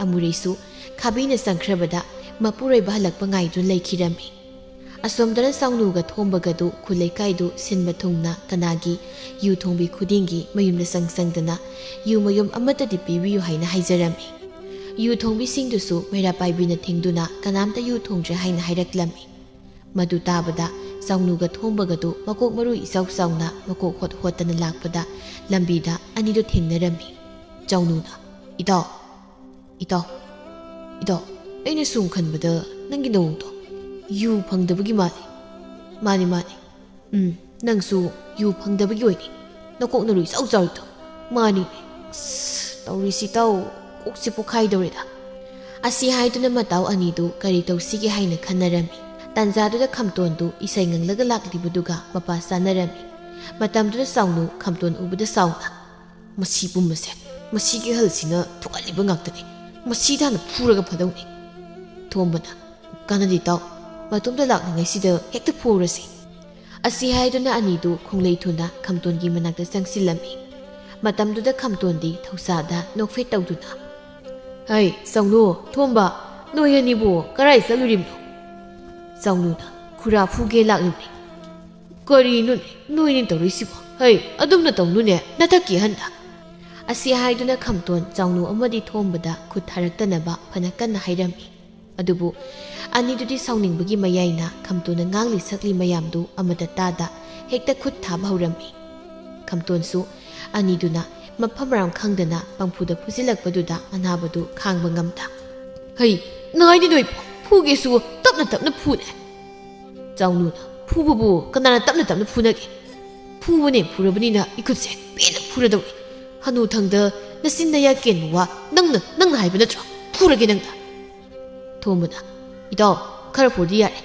ꯑꯃꯨꯔꯩꯁꯨ ꯈꯥꯕꯤꯅ ꯆꯪꯈ꯭ꯔꯕꯗ ꯃꯄꯨꯔꯣꯏꯕ ꯍꯜꯂꯛꯄ ꯉꯥꯏꯗꯨꯅ ꯂꯩꯈꯤꯔꯝꯃꯤ꯫ ꯑꯁꯣꯝꯗꯅ ꯆꯥꯎꯅꯨꯒ ꯊꯣꯝꯕꯒꯗꯨ ꯈꯨꯜ ꯂꯩꯀꯥꯏꯗꯨ ꯁꯤꯟꯕ ꯊꯨꯡꯅ ꯀꯅꯥꯒꯤ ꯌꯨ ꯊꯣꯡꯕꯤ ꯈꯨꯗꯤꯡꯒꯤ ꯃꯌꯨꯝꯗ ꯆꯪ ꯆꯪꯗꯅ ꯌꯨ ꯃꯌꯨꯝ ꯑꯃꯠꯇꯗꯤ ꯄꯤꯕꯤꯌꯨ ꯍꯥꯏꯅ ꯍꯥꯏꯖꯔꯝꯃꯤ꯫ ꯌꯨ ꯊꯣꯡꯕꯤꯁꯤꯡꯗꯨꯁꯨ ꯃꯩꯔꯥ ꯄꯥꯏꯕꯤꯅ ꯊꯤꯡꯗꯨꯅ ꯀꯅꯥꯝꯇ ꯌꯨ ꯊꯣꯡꯗ꯭ꯔꯦ ꯍꯥꯏꯅ ꯍꯥꯏꯔꯛꯂꯝꯃꯤ꯫ ꯃꯗꯨ ꯇꯥꯕꯗ ꯆꯥꯎꯅꯨꯒ ꯊꯣꯝꯕꯒꯗꯨ ꯃꯀꯣꯛ ꯃꯔꯨ ꯏꯆꯥꯎ ꯆꯥꯎꯅ ꯃꯀꯣꯛ ꯍꯣꯠ ꯍꯣꯠꯇꯅ ꯂꯥꯛꯄꯗ ꯂꯝꯕꯤꯗ ꯑꯅꯤꯗꯨ ꯊꯦꯡꯅꯔꯝꯃꯤ꯫ ꯆꯥꯎꯅꯨꯅ, "ꯏꯇꯥꯎ, ꯏꯇꯥꯎ, ꯏꯇꯥꯎ, ꯑꯩꯅ ꯁꯨꯝ ꯈꯟꯕꯗ ꯅꯪꯒꯤ ꯅꯑꯣꯡꯗꯣ ꯌꯨ ꯐꯪꯗꯕꯒꯤ ꯃꯥꯜꯂꯤ꯫" "ꯃꯥꯅꯤ, ꯃꯥꯅꯤ꯫ ꯎꯝ, ꯅꯪꯁꯨ ꯌꯨ ꯐꯪꯗꯕꯒꯤ ꯑꯣꯏꯅꯤ꯫ ꯅꯀꯣꯛ ꯅꯔꯨ ꯏꯆꯥꯎ ꯆꯥꯎꯔꯤꯗꯣ꯫" "ꯃꯥꯅꯤ꯫ ꯑꯁ, ꯇꯧꯔꯤꯁꯤ ꯇꯧ, ꯀꯣꯛꯁꯤ ꯄꯣꯛꯈꯥꯏꯗꯧꯔꯦꯗ꯫" ꯑꯁꯤ ꯍꯥꯏꯗꯨꯅ ꯃꯇꯥꯎ ꯑꯅꯤꯗꯨ ꯀꯔꯤ ꯇꯧꯁꯤꯒꯦ ꯍꯥꯏꯅ ꯈꯟꯅꯔꯝꯃꯤ꯫ ꯇꯥꯟꯖꯥꯗꯨꯗ ꯈꯝꯇꯣꯟꯗꯨ ꯏꯁꯩ ꯉꯪꯂꯒ ꯂꯥꯛꯂꯤꯕꯗꯨꯒ ꯃꯄꯥ ꯆꯥꯅꯔꯝꯃꯤ꯫ ꯃꯇꯝꯗꯨꯗ ꯆꯥꯎꯅꯨ ꯈꯝꯇꯣꯟ ꯎꯕꯗ ꯆꯥꯎꯅ, "ꯃꯁꯤ ꯄꯨꯝꯕꯁꯦ ꯃꯁꯤꯒꯤ ꯑꯍꯜꯁꯤꯅ ꯊꯣꯛꯍꯜꯂꯤꯕ ꯉꯥꯛꯇꯅꯤ꯫ ꯃꯁꯤ ꯍꯥꯟꯅ ꯐꯨꯔꯒ ꯐꯗꯧꯅꯤ꯫" ꯊꯣꯝꯕꯅ, "ꯀꯥꯟꯅꯗꯦ ꯇꯥꯎ, ꯃꯇꯣꯝꯇ ꯂꯥꯛꯂꯤꯉꯩꯁꯤꯗ ꯍꯦꯛꯇ ꯐꯨꯔꯁꯤ꯫" ꯑꯁꯤ ꯍꯥꯏꯗꯨꯅ ꯑꯅꯤꯗꯨ ꯈꯣꯡꯂꯩ ꯊꯨꯅ ꯈꯝꯇꯣꯟꯒꯤ ꯃꯅꯥꯛꯇ ꯆꯪꯁꯤꯜꯂꯝꯃꯤ꯫ ꯃꯇꯝꯗꯨꯗ ꯈꯝꯇꯣꯟꯗꯤ ꯊꯧꯁꯥꯗ ꯅꯣꯛꯐꯦꯠ ꯇꯧꯗꯨꯅ, "ꯍꯩ, ꯆꯥꯎꯅꯨ, ꯊꯣꯝꯕ, ꯅꯣꯏ ꯑꯅꯤꯕꯨ ꯀꯔꯥꯏ ꯆꯠꯂꯨꯔꯤꯕꯅꯣ?" ꯆꯥꯎꯅꯨꯅ, "ꯈꯨꯔꯥ ꯐꯨꯒꯦ ꯂꯥꯛꯂꯤꯕꯅꯤ꯫" "ꯀꯔꯤꯅꯣꯅꯦ ꯅꯣꯏꯅ ꯇꯧꯔꯤꯁꯤꯕꯣ? ꯍꯩ, ꯑꯗꯨꯝꯅ ꯇꯧꯅꯨꯅꯦ, ꯅꯊꯛꯀꯤ ꯑꯍꯟꯗ꯫" ꯑꯁꯤ ꯍꯥꯏꯗꯨꯅ ꯈꯝꯇꯣꯟ ꯆꯥꯎꯅꯨ ꯑꯃꯗꯤ ꯊꯣꯝꯕꯗ ꯈꯨꯠ ꯊꯥꯔꯛꯇꯅꯕ ꯐꯅ ꯀꯟꯅ ꯍꯥꯏꯔꯝꯃꯤ꯫ ꯑꯗꯨꯕꯨ ꯑꯅꯤꯗꯨꯗꯤ ꯁꯥꯎꯅꯤꯡꯕꯒꯤ ꯃꯌꯥꯏꯅ ꯈꯝꯇꯣꯟꯅ ꯉꯥꯡꯂꯤ ꯁꯛꯂꯤ ꯃꯌꯥꯝꯗꯨ ꯑꯃꯠꯇ ꯇꯥꯗ ꯍꯦꯛꯇ ꯈꯨꯠ ꯊꯥꯕ ꯍꯧꯔꯝꯃꯤ꯫ ꯈꯝꯇꯣꯟꯁꯨ ꯑꯅꯤꯗꯨꯅ ꯃꯐꯝ ꯃꯔꯥꯡ ꯈꯪꯗꯅ ꯄꯪꯐꯨꯗ ꯐꯨꯖꯤꯜꯂꯛꯄꯗꯨꯗ ꯑꯅꯥꯕꯗꯨ ꯈꯥꯡꯕ ꯉꯝꯗ, "ꯍꯩ, ꯅꯥꯏꯅꯤ ꯅꯣꯏ, ꯐꯨꯒꯦꯁꯨ ꯇꯞꯅ ꯇꯞꯅ ꯐꯨꯅꯦ꯫" ꯆꯥꯎꯅꯨꯅ, "ꯐꯨꯕꯕꯨ ꯀꯅꯥꯅ ꯇꯞꯅ ꯇꯞꯅ ꯐꯨꯅꯒꯦ? ꯐꯨꯕꯅꯦ ꯐꯨꯔꯕꯅꯤꯅ ꯏꯈꯨꯠꯁꯦ ꯄꯦꯟꯅ ꯐꯨꯔꯗꯧꯅꯤ꯫ ꯍꯅꯨꯊꯪꯗ ꯅꯆꯤꯟ ꯅꯌꯥ ꯀꯦꯟꯕ ꯋꯥ ꯅꯪꯅ, ꯅꯪꯅ ꯍꯥꯏꯕ ꯅꯠꯇ꯭ꯔꯣ? ꯐꯨꯔꯒꯦ ꯅꯪꯅ꯫" ꯊꯣꯝꯕꯅ, "ꯏꯇꯥꯎ, ꯈꯔ ꯐꯨꯔꯗꯤ ꯌꯥꯔꯦ꯫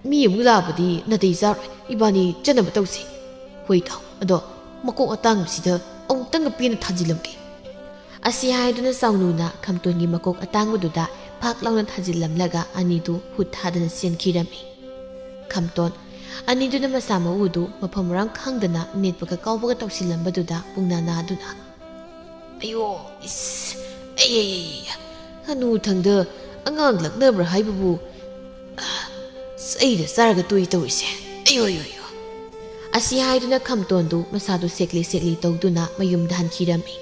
ꯃꯤ ꯑꯃꯨꯛ ꯂꯥꯛꯑꯕꯗꯤ ꯅꯥꯇꯩ ꯆꯥꯔꯣꯏ꯫ ꯏꯕꯥꯅꯤ ꯆꯠꯅꯕ ꯇꯧꯁꯤ꯫" "ꯍꯣꯏ ꯏꯇꯥꯎ, ꯑꯗꯣ ꯃꯀꯣꯛ ꯑꯇꯥꯡꯕꯁꯤꯗ ꯑꯃꯨꯛꯇꯪꯒ ꯄꯦꯟꯅ ꯊꯥꯖꯤꯜꯂꯝꯒꯦ꯫" ꯑꯁꯤ ꯍꯥꯏꯗꯨꯅ ꯆꯥꯎꯅꯨꯅ ꯈꯝꯇꯣꯟꯒꯤ ꯃꯀꯣꯛ ꯑꯇꯥꯡꯕꯗꯨꯗ ꯐꯥꯛ ꯂꯥꯎꯅ ꯊꯥꯖꯤꯜꯂꯝꯂꯒ ꯑꯅꯤꯗꯨ ꯍꯨꯠ ꯊꯥꯗꯅ ꯆꯦꯟꯈꯤꯔꯝꯃꯤ꯫ ꯈꯝꯇꯣꯟ ꯑꯅꯤꯗꯨꯅ ꯃꯁꯥ ꯃꯎꯗꯨ ꯃꯐꯝ ꯃꯔꯥꯡ ꯈꯪꯗꯅ ꯅꯦꯠꯄꯒ ꯀꯥꯎꯕꯒ ꯇꯧꯁꯤꯜꯂꯝꯕꯗꯨꯗ ꯄꯨꯡꯅꯥ ꯅꯥꯗꯨꯅ, "ꯑꯌꯣ, ꯏꯁ, ꯑꯩ, ꯑꯩ, ꯑꯩ, ꯑꯩ, ꯍꯅꯨꯊꯪꯗ ꯑꯉꯥꯡ ꯂꯛꯅꯕ꯭ꯔꯥ ꯍꯥꯏꯕꯕꯨ? ꯑꯁ, ꯑꯩꯗ ꯆꯥꯔꯒ ꯇꯣꯛꯏ ꯇꯧꯔꯤꯁꯦ꯫ ꯑꯌꯣ, ꯑꯌꯣ, ꯑꯌꯣ꯫ ꯑꯁꯤ ꯍꯥꯏꯗꯨꯅ ꯈꯝꯇꯣꯟꯗꯨ ꯃꯁꯥꯗꯨ ꯁꯦꯛꯂꯤ ꯁꯦꯛꯂꯤ ꯇꯧꯗꯨꯅ ꯃꯌꯨꯝꯗ ꯍꯟꯈꯤꯔꯝꯃꯤ꯫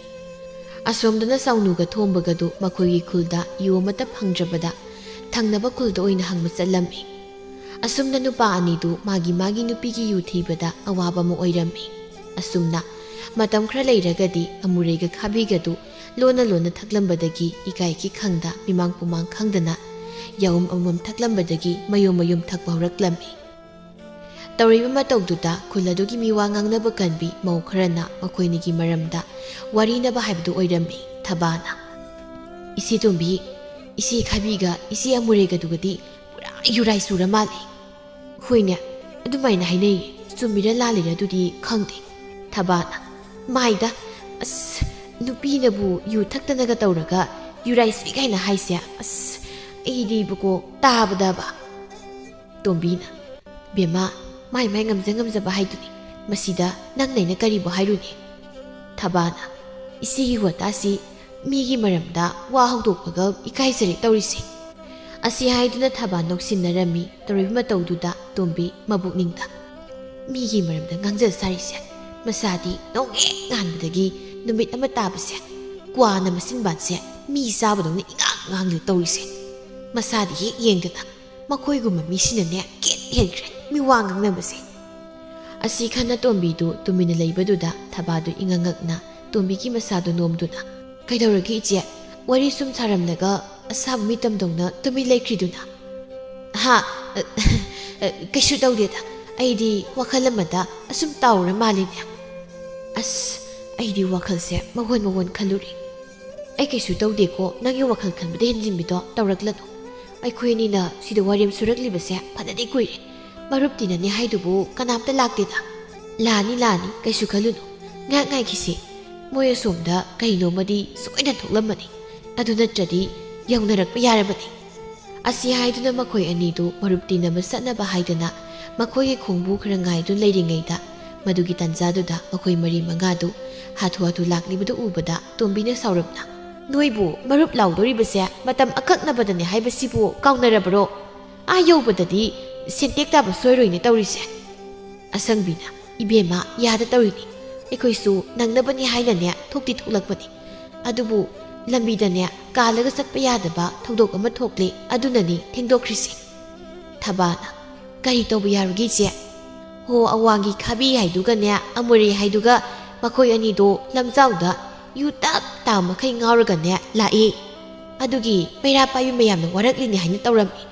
ꯑꯁꯣꯝꯗꯅ ꯆꯥꯎꯅꯨꯒ ꯊꯣꯝꯕꯒꯗꯨ ꯃꯈꯣꯏꯒꯤ ꯈꯨꯜꯗ ꯌꯨ ꯑꯃꯠꯇ ꯐꯪꯗ꯭ꯔꯕꯗ ꯊꯪꯅꯕ ꯈꯨꯜꯗ ꯑꯣꯏꯅ ꯍꯪꯕ ꯆꯠꯂꯝꯃꯤ꯫ ꯑꯁꯨꯝꯅ ꯅꯨꯄꯥ ꯑꯅꯤꯗꯨ ꯃꯥꯒꯤ ꯃꯥꯒꯤ ꯅꯨꯄꯤꯒꯤ ꯌꯨ ꯊꯤꯕꯗ ꯑꯋꯥꯕ ꯑꯃ ꯑꯣꯏꯔꯝꯃꯤ꯫ ꯑꯁꯨꯝꯅ ꯃꯇꯝ ꯈꯔ ꯂꯩꯔꯒꯗꯤ ꯑꯃꯨꯔꯩꯒ ꯈꯥꯕꯤꯒꯗꯨ ꯂꯣꯟꯅ ꯂꯣꯟꯅ ꯊꯛꯂꯝꯕꯗꯒꯤ ꯏꯀꯥꯏ ꯈꯪꯗ ꯃꯤꯃꯥꯡ ꯄꯨꯃꯥꯡ ꯈꯪꯗꯅ ꯌꯥꯎꯝ ꯑꯃꯃꯝ ꯊꯛꯂꯝꯕꯗꯒꯤ ꯃꯌꯨꯝ ꯃꯌꯨꯝ ꯊꯛꯄ ꯍꯧꯔꯛꯂꯝꯃꯤ꯫ ꯇꯧꯔꯤꯕ ꯃꯇꯧꯗꯨꯗ ꯈꯨꯜ ꯑꯗꯨꯒꯤ ꯃꯤꯋꯥ ꯉꯥꯡꯅꯕ ꯀꯟꯕꯤ ꯃꯧ ꯈꯔꯅ ꯃꯈꯣꯏꯅꯤꯒꯤ ꯃꯔꯝꯗ ꯋꯥꯔꯤꯅꯕ ꯍꯥꯏꯕꯗꯨ ꯑꯣꯏꯔꯝꯃꯤ꯫ ꯊꯕꯥꯅ, "ꯏꯆꯦ ꯇꯣꯝꯕꯤ, ꯏꯆꯦ ꯈꯥꯕꯤꯒ ꯏꯆꯦ ꯑꯃꯨꯔꯩꯒꯗꯨꯒꯗꯤ ꯄꯨꯔꯥ ꯌꯨꯔꯥꯏ ꯆꯨꯔ ꯃꯥꯜꯂꯦ꯫ ꯍꯣꯏꯅꯦ, ꯑꯗꯨꯃꯥꯏꯅ ꯍꯥꯏꯅꯩꯌꯦ꯫ ꯆꯨꯝꯃꯤꯔ ꯂꯥꯜꯂꯤꯔ ꯑꯗꯨꯗꯤ ꯈꯪꯗꯦ꯫" ꯊꯕꯥꯅ, "ꯃꯥꯏꯗ, ꯑꯁ, ꯅꯨꯄꯤꯅꯕꯨ ꯌꯨ ꯊꯛꯇꯅꯒ ꯇꯧꯔꯒ ꯌꯨꯔꯥꯏ ꯆꯨꯏ ꯀꯥꯏꯅ ꯍꯥꯏꯁꯦ, ꯑꯁ, ꯑꯩꯗꯤꯕꯀꯣ ꯇꯥꯕꯗꯕ꯫" ꯇꯣꯝꯕꯤꯅ, "ꯕꯦꯝꯃ, ꯃꯥꯏ ꯃꯥꯏ ꯉꯝꯖ ꯉꯝꯖꯕ ꯍꯥꯏꯗꯨꯅꯤ꯫ ꯃꯁꯤꯗ ꯅꯪꯅ ꯑꯩꯅ ꯀꯔꯤꯕꯨ ꯍꯥꯏꯔꯨꯅꯤ?" ꯊꯕꯥꯅ, "ꯏꯆꯦꯒꯤ ꯋꯥꯇꯥꯁꯤ ꯃꯤꯒꯤ ꯃꯔꯝꯗ ꯋꯥ ꯍꯧꯗꯣꯛꯄꯒ ꯏꯀꯥꯏꯖꯔꯦ ꯇꯧꯔꯤꯁꯦ꯫" ꯑꯁꯤ ꯍꯥꯏꯗꯨꯅ ꯊꯕꯥ ꯅꯣꯛꯁꯤꯟꯅꯔꯝꯃꯤ꯫ ꯇꯧꯔꯤꯕ ꯃꯇꯧꯗꯨꯗ ꯇꯣꯝꯕꯤ ꯃꯕꯨꯛꯅꯤꯡꯗ, "ꯃꯤꯒꯤ ꯃꯔꯝꯗ ꯉꯥꯡꯖ ꯁꯥꯔꯤꯁꯦ, ꯃꯁꯥꯗꯤ ꯅꯣꯡꯉꯦ ꯉꯥꯟꯕꯗꯒꯤ ꯅꯨꯃꯤꯠ ꯑꯃ ꯇꯥꯕꯁꯦ ꯀ꯭ꯋꯥꯅ ꯃꯆꯤꯟꯕꯥꯟꯁꯦ ꯃꯤ ꯆꯥꯕꯗꯧꯅ ꯏꯉꯥꯡ ꯉꯥꯡꯂꯦ ꯇꯧꯔꯤꯁꯦ꯫ ꯃꯁꯥꯗꯤ ꯍꯦꯛ ꯌꯦꯡꯗꯅ ꯃꯈꯣꯏꯒꯨꯝꯕ ꯃꯤꯁꯤꯅꯅꯦ ꯒꯦꯠ ꯍꯦꯟꯈ꯭ꯔꯦ ꯃꯤ ꯋꯥ ꯉꯥꯡꯅꯕꯁꯦ꯫" ꯑꯁꯤ ꯈꯟꯅ ꯇꯣꯝꯕꯤꯗꯨ ꯇꯨꯃꯤꯟꯅ ꯂꯩꯕꯗꯨꯗ ꯊꯕꯥꯗꯨ ꯏꯉꯛꯉꯛꯅ ꯇꯣꯝꯕꯤꯒꯤ ꯃꯁꯥꯗꯨ ꯅꯣꯝꯗꯨꯅ, "ꯀꯩꯗꯧꯔꯒꯦ ꯏꯆꯦ? ꯋꯥꯔꯤ ꯁꯨꯝ ꯁꯥꯔꯝꯂꯒ ꯑꯁꯥꯕ ꯃꯤꯇꯝꯗꯧꯅ ꯇꯨꯃꯤꯟ ꯂꯩꯈ꯭ꯔꯤꯗꯨꯅ?" "ꯍꯥ? ꯑ, ꯑ, ꯀꯩꯁꯨ ꯇꯧꯗꯦꯗ꯫ ꯑꯩꯗꯤ ꯋꯥꯈꯜ ꯑꯃꯗ ꯑꯁꯨꯝ ꯇꯥꯎꯔ ꯃꯥꯜꯂꯤꯅꯦ꯫ ꯑꯁ, ꯑꯩꯗꯤ ꯋꯥꯈꯜꯁꯦ ꯃꯑꯣꯟ ꯃꯑꯣꯟ ꯈꯜꯂꯨꯔꯦ꯫" "ꯑꯩ ꯀꯩꯁꯨ ꯇꯧꯗꯦꯀꯣ, ꯅꯪꯒꯤ ꯋꯥꯈꯜ ꯈꯟꯕꯗ ꯍꯦꯟꯖꯤꯟꯕꯤꯗꯣ ꯇꯧꯔꯛꯂꯅꯨ꯫ ꯑꯩꯈꯣꯏ ꯑꯅꯤꯅ ꯁꯤꯗ ꯋꯥꯔꯦꯝ ꯁꯨꯔꯛꯂꯤꯕꯁꯦ ꯐꯅꯗꯤ ꯀꯨꯏꯔꯦ꯫ ꯃꯔꯨꯞ ꯇꯤꯟꯅꯅꯤ ꯍꯥꯏꯗꯨꯕꯨ ꯀꯅꯥꯝꯇ ꯂꯥꯛꯇꯦꯗ꯫ ꯂꯥꯛꯑꯅꯤ, ꯂꯥꯛꯑꯅꯤ, ꯀꯩꯁꯨ ꯈꯜꯂꯨꯅꯨ꯫ ꯉꯥꯏꯍꯥꯛ ꯉꯥꯏꯈꯤꯁꯤ꯫ ꯃꯣꯏ ꯑꯁꯣꯝꯗ ꯀꯩꯅꯣꯝꯃꯗꯤ ꯁꯣꯏꯅ ꯊꯣꯛꯂꯝꯃꯅꯤ꯫ ꯑꯗꯨ ꯅꯠꯇ꯭ꯔꯗꯤ ꯌꯧꯅꯔꯛꯄ ꯌꯥꯔꯕꯅꯤ꯫" ꯑꯁꯤ ꯍꯥꯏꯗꯨꯅ ꯃꯈꯣꯏ ꯑꯅꯤꯗꯨ ꯃꯔꯨꯞ ꯇꯤꯟꯅꯕ ꯆꯠꯅꯕ ꯍꯥꯏꯗꯅ ꯃꯈꯣꯏꯒꯤ ꯈꯣꯡꯕꯨ ꯈꯔ ꯉꯥꯏꯗꯨꯅ ꯂꯩꯔꯤꯉꯩꯗ, ꯃꯗꯨꯒꯤ ꯇꯥꯟꯖꯥꯗꯨꯗ ꯃꯈꯣꯏ ꯃꯔꯤ ꯃꯉꯥꯗꯨ ꯍꯥꯊꯨ ꯍꯥꯊꯨ ꯂꯥꯛꯂꯤꯕꯗꯨ ꯎꯕꯗ ꯇꯣꯝꯕꯤꯅ ꯁꯥꯎꯔꯞꯅ, ꯅꯣꯏꯕꯨ ꯃꯔꯨꯞ ꯂꯥꯎꯗꯣꯔꯤꯕꯁꯦ ꯃꯇꯝ ꯑꯀꯛꯅꯕꯗꯅꯦ ꯍꯥꯏꯕꯁꯤꯕꯨ ꯀꯥꯎꯅꯔꯕꯔꯣ? ꯑꯥ ꯌꯧꯕꯗꯗꯤ ꯁꯦꯟꯇꯦꯛ ꯇꯥꯕ ꯁꯣꯏꯔꯣꯏꯅꯦ ꯇꯧꯔꯤꯁꯦ꯫ ꯑꯁꯪꯕꯤꯅ, "ꯏꯕꯦꯝꯃ, ꯌꯥꯗ ꯇꯧꯔꯤꯅꯤ꯫ ꯑꯩꯈꯣꯏꯁꯨ ꯅꯪꯅꯕꯅꯤ ꯍꯥꯏꯅꯅꯦ ꯊꯣꯛꯇꯤ ꯊꯣꯛꯂꯛꯄꯅꯤ꯫ ꯑꯗꯨꯕꯨ ꯂꯝꯕꯤꯗꯅꯦ ꯀꯥꯜꯂꯒ ꯆꯠꯄ ꯌꯥꯗꯕ ꯊꯧꯗꯣꯛ ꯑꯃ ꯊꯣꯛꯂꯦ, ꯑꯗꯨꯅꯅꯤ ꯊꯦꯡꯗꯣꯛꯈ꯭ꯔꯤꯁꯦ꯫" ꯊꯕꯥꯅ, "ꯀꯔꯤ ꯇꯧꯕ ꯌꯥꯔꯨꯒꯦ ꯏꯆꯦ?" "ꯍꯣ, ꯑꯋꯥꯡꯒꯤ ꯈꯥꯕꯤ ꯍꯥꯏꯗꯨꯒꯅꯦ ꯑꯃꯨꯔꯩ ꯍꯥꯏꯗꯨꯒ ꯃꯈꯣꯏ ꯑꯅꯤꯗꯣ ꯂꯝꯖꯥꯎꯗ ꯌꯨ ꯇꯞ ꯇꯥ ꯃꯈꯩ ꯉꯥꯎꯔꯒꯅꯦ ꯂꯥꯛꯏ꯫ ꯑꯗꯨꯒꯤ ꯃꯩꯔꯥ ꯄꯥꯏꯕꯤ ꯃꯌꯥꯝꯅ ꯋꯥꯔꯛꯂꯤꯅꯤ ꯍꯥꯏꯅ ꯇꯧꯔꯝꯃꯤ꯫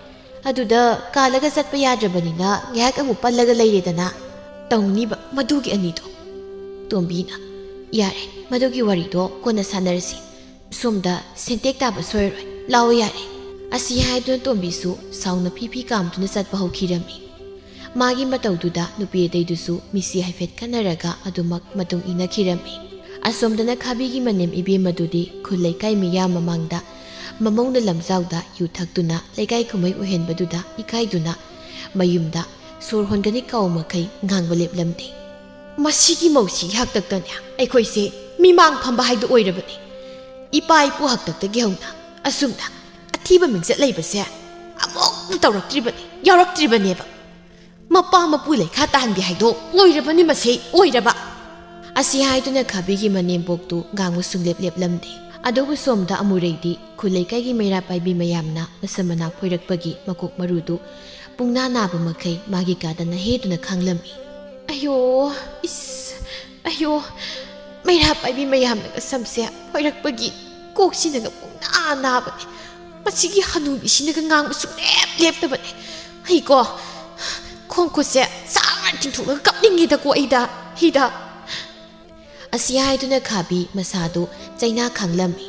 ꯑꯗꯨꯗ ꯀꯥꯜꯂꯒ ꯆꯠꯄ ꯌꯥꯗ꯭ꯔꯕꯅꯤꯅ ꯉꯥꯏꯍꯥꯛ ꯑꯃꯨꯛ ꯄꯜꯂꯒ ꯂꯩꯔꯦꯗꯅ꯫ ꯇꯧꯅꯤꯕ ꯃꯗꯨꯒꯤ ꯑꯅꯤꯗꯣ꯫" ꯇꯣꯝꯕꯤꯅ, "ꯌꯥꯔꯦ, ꯃꯗꯨꯒꯤ ꯋꯥꯔꯤꯗꯣ ꯀꯣꯟꯅ ꯁꯥꯟꯅꯔꯁꯤ꯫ ꯁꯣꯝꯗ ꯁꯦꯟꯇꯦꯛ ꯇꯥꯕ ꯁꯣꯏꯔꯔꯣꯏ꯫ ꯂꯥꯛꯑꯣ ꯌꯥꯔꯦ꯫" ꯑꯁꯤ ꯍꯥꯏꯗꯨꯅ ꯇꯣꯝꯕꯤꯁꯨ ꯁꯥꯎꯅ ꯐꯤ ꯐꯤ ꯀꯥꯝꯗꯨꯅ ꯆꯠꯄ ꯍꯧꯈꯤꯔꯝꯃꯤ꯫ ꯃꯥꯒꯤ ꯃꯇꯧꯗꯨꯗ ꯅꯨꯄꯤ ꯑꯇꯩꯗꯨꯁꯨ ꯃꯤꯠꯁꯤ ꯍꯥꯏꯐꯦꯠ ꯈꯟꯅꯔꯒ ꯑꯗꯨꯃꯛ ꯃꯇꯨꯡ ꯏꯟꯅꯈꯤꯔꯝꯃꯤ꯫ ꯑꯁꯣꯝꯗꯅ ꯈꯥꯕꯤꯒꯤ ꯃꯅꯦꯝ ꯏꯕꯦꯝꯃꯗꯨꯗꯤ ꯈꯨꯜ ꯂꯩꯀꯥꯏ ꯃꯤꯌꯥꯝ ꯃꯃꯥꯡꯗ ꯃꯃꯧꯅ ꯂꯝꯖꯥꯎꯗ ꯌꯨ ꯊꯛꯇꯨꯅ ꯂꯩꯀꯥꯏ ꯀꯨꯝꯍꯩ ꯑꯣꯏꯍꯟꯕꯗꯨꯗ ꯏꯀꯥꯏꯗꯨꯅ ꯃꯌꯨꯝꯗ ꯁꯣꯔ ꯍꯣꯟꯒꯅꯤ ꯀꯥꯎ ꯃꯈꯩ ꯉꯥꯡꯕ ꯂꯦꯞꯂꯝꯗꯦ꯫ "ꯃꯁꯤꯒꯤ ꯃꯧꯁꯤꯒꯤ ꯍꯥꯛꯇꯛꯇꯅꯦ ꯑꯩꯈꯣꯏꯁꯦ ꯃꯤꯃꯥꯡ ꯐꯝꯕ ꯍꯥꯏꯗꯨ ꯑꯣꯏꯔꯕꯅꯤ꯫ ꯏꯄꯥ ꯏꯄꯨ ꯍꯥꯛꯇꯛꯇꯒꯤ ꯍꯧꯅ ꯑꯁꯨꯝꯅ ꯑꯊꯤꯕ ꯃꯤꯡꯆꯠ ꯂꯩꯕꯁꯦ ꯑꯃꯨꯛꯇ ꯇꯧꯔꯛꯇ꯭ꯔꯤꯕꯅꯤ, ꯌꯥꯎꯔꯛꯇ꯭ꯔꯤꯕꯅꯦꯕ꯫ ꯃꯄꯥ ꯃꯄꯨ ꯂꯩꯈꯥ ꯇꯥꯍꯟꯕꯤ ꯍꯥꯏꯗꯣ ꯑꯣꯏꯔꯕꯅꯤ ꯃꯁꯤ, ꯑꯣꯏꯔꯕ꯫" ꯑꯁꯤ ꯍꯥꯏꯗꯨꯅ ꯈꯥꯕꯤꯒꯤ ꯃꯅꯦꯝꯕꯣꯛꯇꯨ ꯉꯥꯡꯕ ꯁꯨꯡꯂꯦꯞ ꯂꯦꯞꯂꯝꯗꯦ꯫ ꯑꯗꯨꯕꯨ ꯁꯣꯝꯗ ꯑꯃꯨꯔꯩꯗꯤ ꯈꯨꯜ ꯂꯩꯀꯥꯏꯒꯤ ꯃꯩꯔꯥ ꯄꯥꯏꯕꯤ ꯃꯌꯥꯝꯅ ꯃꯁꯝ ꯃꯅꯥ ꯐꯣꯏꯔꯛꯄꯒꯤ ꯃꯀꯣꯛ ꯃꯔꯨꯗꯨ ꯄꯨꯡꯅꯥ ꯅꯥꯕ ꯃꯈꯩ ꯃꯥꯒꯤ ꯀꯥꯗ ꯅꯍꯦꯗꯨꯅ ꯈꯥꯡꯂꯝꯃꯤ꯫ "ꯑꯌꯣ, ꯏꯁ, ꯑꯌꯣ, ꯃꯩꯔꯥ ꯄꯥꯏꯕꯤ ꯃꯌꯥꯝꯅꯒ ꯁꯝꯁꯦ ꯐꯣꯏꯔꯛꯄꯒꯤ ꯀꯣꯛꯁꯤꯅꯒ ꯄꯨꯡꯅꯥ ꯅꯥꯕꯅꯦ꯫ ꯃꯁꯤꯒꯤ ꯍꯅꯨꯕꯤꯁꯤꯅꯒ ꯉꯥꯡꯕ ꯁꯨꯡꯂꯦꯞ ꯂꯦꯞꯇꯕꯅꯦ꯫ ꯑꯩꯀꯣ ꯈꯣꯡ ꯈꯨꯠꯁꯦ ꯆꯥꯔ ꯆꯤꯡꯊꯣꯛꯂꯒ ꯀꯞꯅꯤꯡꯉꯤꯗꯀꯣ ꯑꯩꯗ, ꯑꯩꯗ꯫" ꯑꯁꯤ ꯍꯥꯏꯗꯨꯅ ꯈꯥꯕꯤ ꯃꯁꯥꯗꯨ ꯆꯩꯅꯥ ꯈꯥꯡꯂꯝꯃꯤ꯫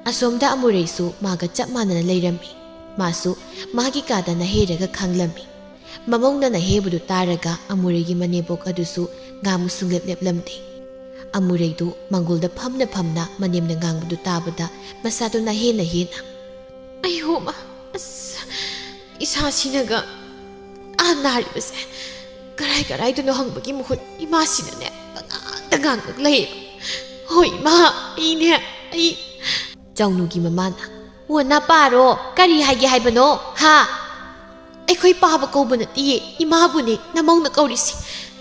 ꯑꯁꯣꯝꯗ ꯑꯃꯨꯔꯩꯁꯨ ꯃꯥꯒ ꯆꯞ ꯃꯥꯟꯅꯅ ꯂꯩꯔꯝꯃꯤ꯫ ꯃꯥꯁꯨ ꯃꯥꯒꯤ ꯀꯥꯗ ꯅꯍꯦꯔꯒ ꯈꯥꯡꯂꯝꯃꯤ꯫ ꯃꯃꯧꯅ ꯅꯍꯦꯕꯗꯨ ꯇꯥꯔꯒ ꯑꯃꯨꯔꯩꯒꯤ ꯃꯅꯦꯝꯕꯣꯛ ꯑꯗꯨꯁꯨ ꯉꯥꯡꯕ ꯁꯨꯡꯂꯦꯞ ꯂꯦꯞꯂꯝꯗꯦ꯫ ꯑꯃꯨꯔꯩꯗꯨ ꯃꯪꯒꯣꯜꯗ ꯐꯝꯅ ꯐꯝꯅ ꯃꯅꯦꯝꯅ ꯉꯥꯡꯕꯗꯨ ꯇꯥꯕꯗ ꯃꯁꯥꯗꯨ ꯅꯍꯦ ꯅꯍꯦꯅ, "ꯑꯩꯍꯣꯃ, ꯑꯁ, ꯏꯁꯥꯁꯤꯅꯒ ꯑꯥ ꯅꯥꯔꯤꯕꯁꯦ ꯀꯔꯥꯏ ꯀꯔꯥꯏꯗꯅꯣ ꯍꯪꯕꯒꯤ ꯃꯍꯨꯠ ꯏꯃꯥꯁꯤꯅꯅꯦ ꯄꯉꯥꯡꯗ ꯉꯥꯡꯂꯒ ꯂꯩꯌꯦꯕ꯫ ꯍꯣꯏ ꯏꯃꯥ, ꯑꯩꯅꯦ, ꯑꯩ" ꯆꯥꯎꯅꯨꯒꯤ ꯃꯃꯥꯅ, "ꯑꯣ, ꯅꯄꯥꯔꯣ? ꯀꯔꯤ ꯍꯥꯏꯒꯦ ꯍꯥꯏꯕꯅꯣ? ꯍꯥ?" "ꯑꯩꯈꯣꯏ ꯄꯥꯕ ꯀꯧꯕ ꯅꯠꯇꯤꯌꯦ, ꯏꯃꯥꯕꯨꯅꯦ ꯅꯃꯧꯅ ꯀꯧꯔꯤꯁꯤ꯫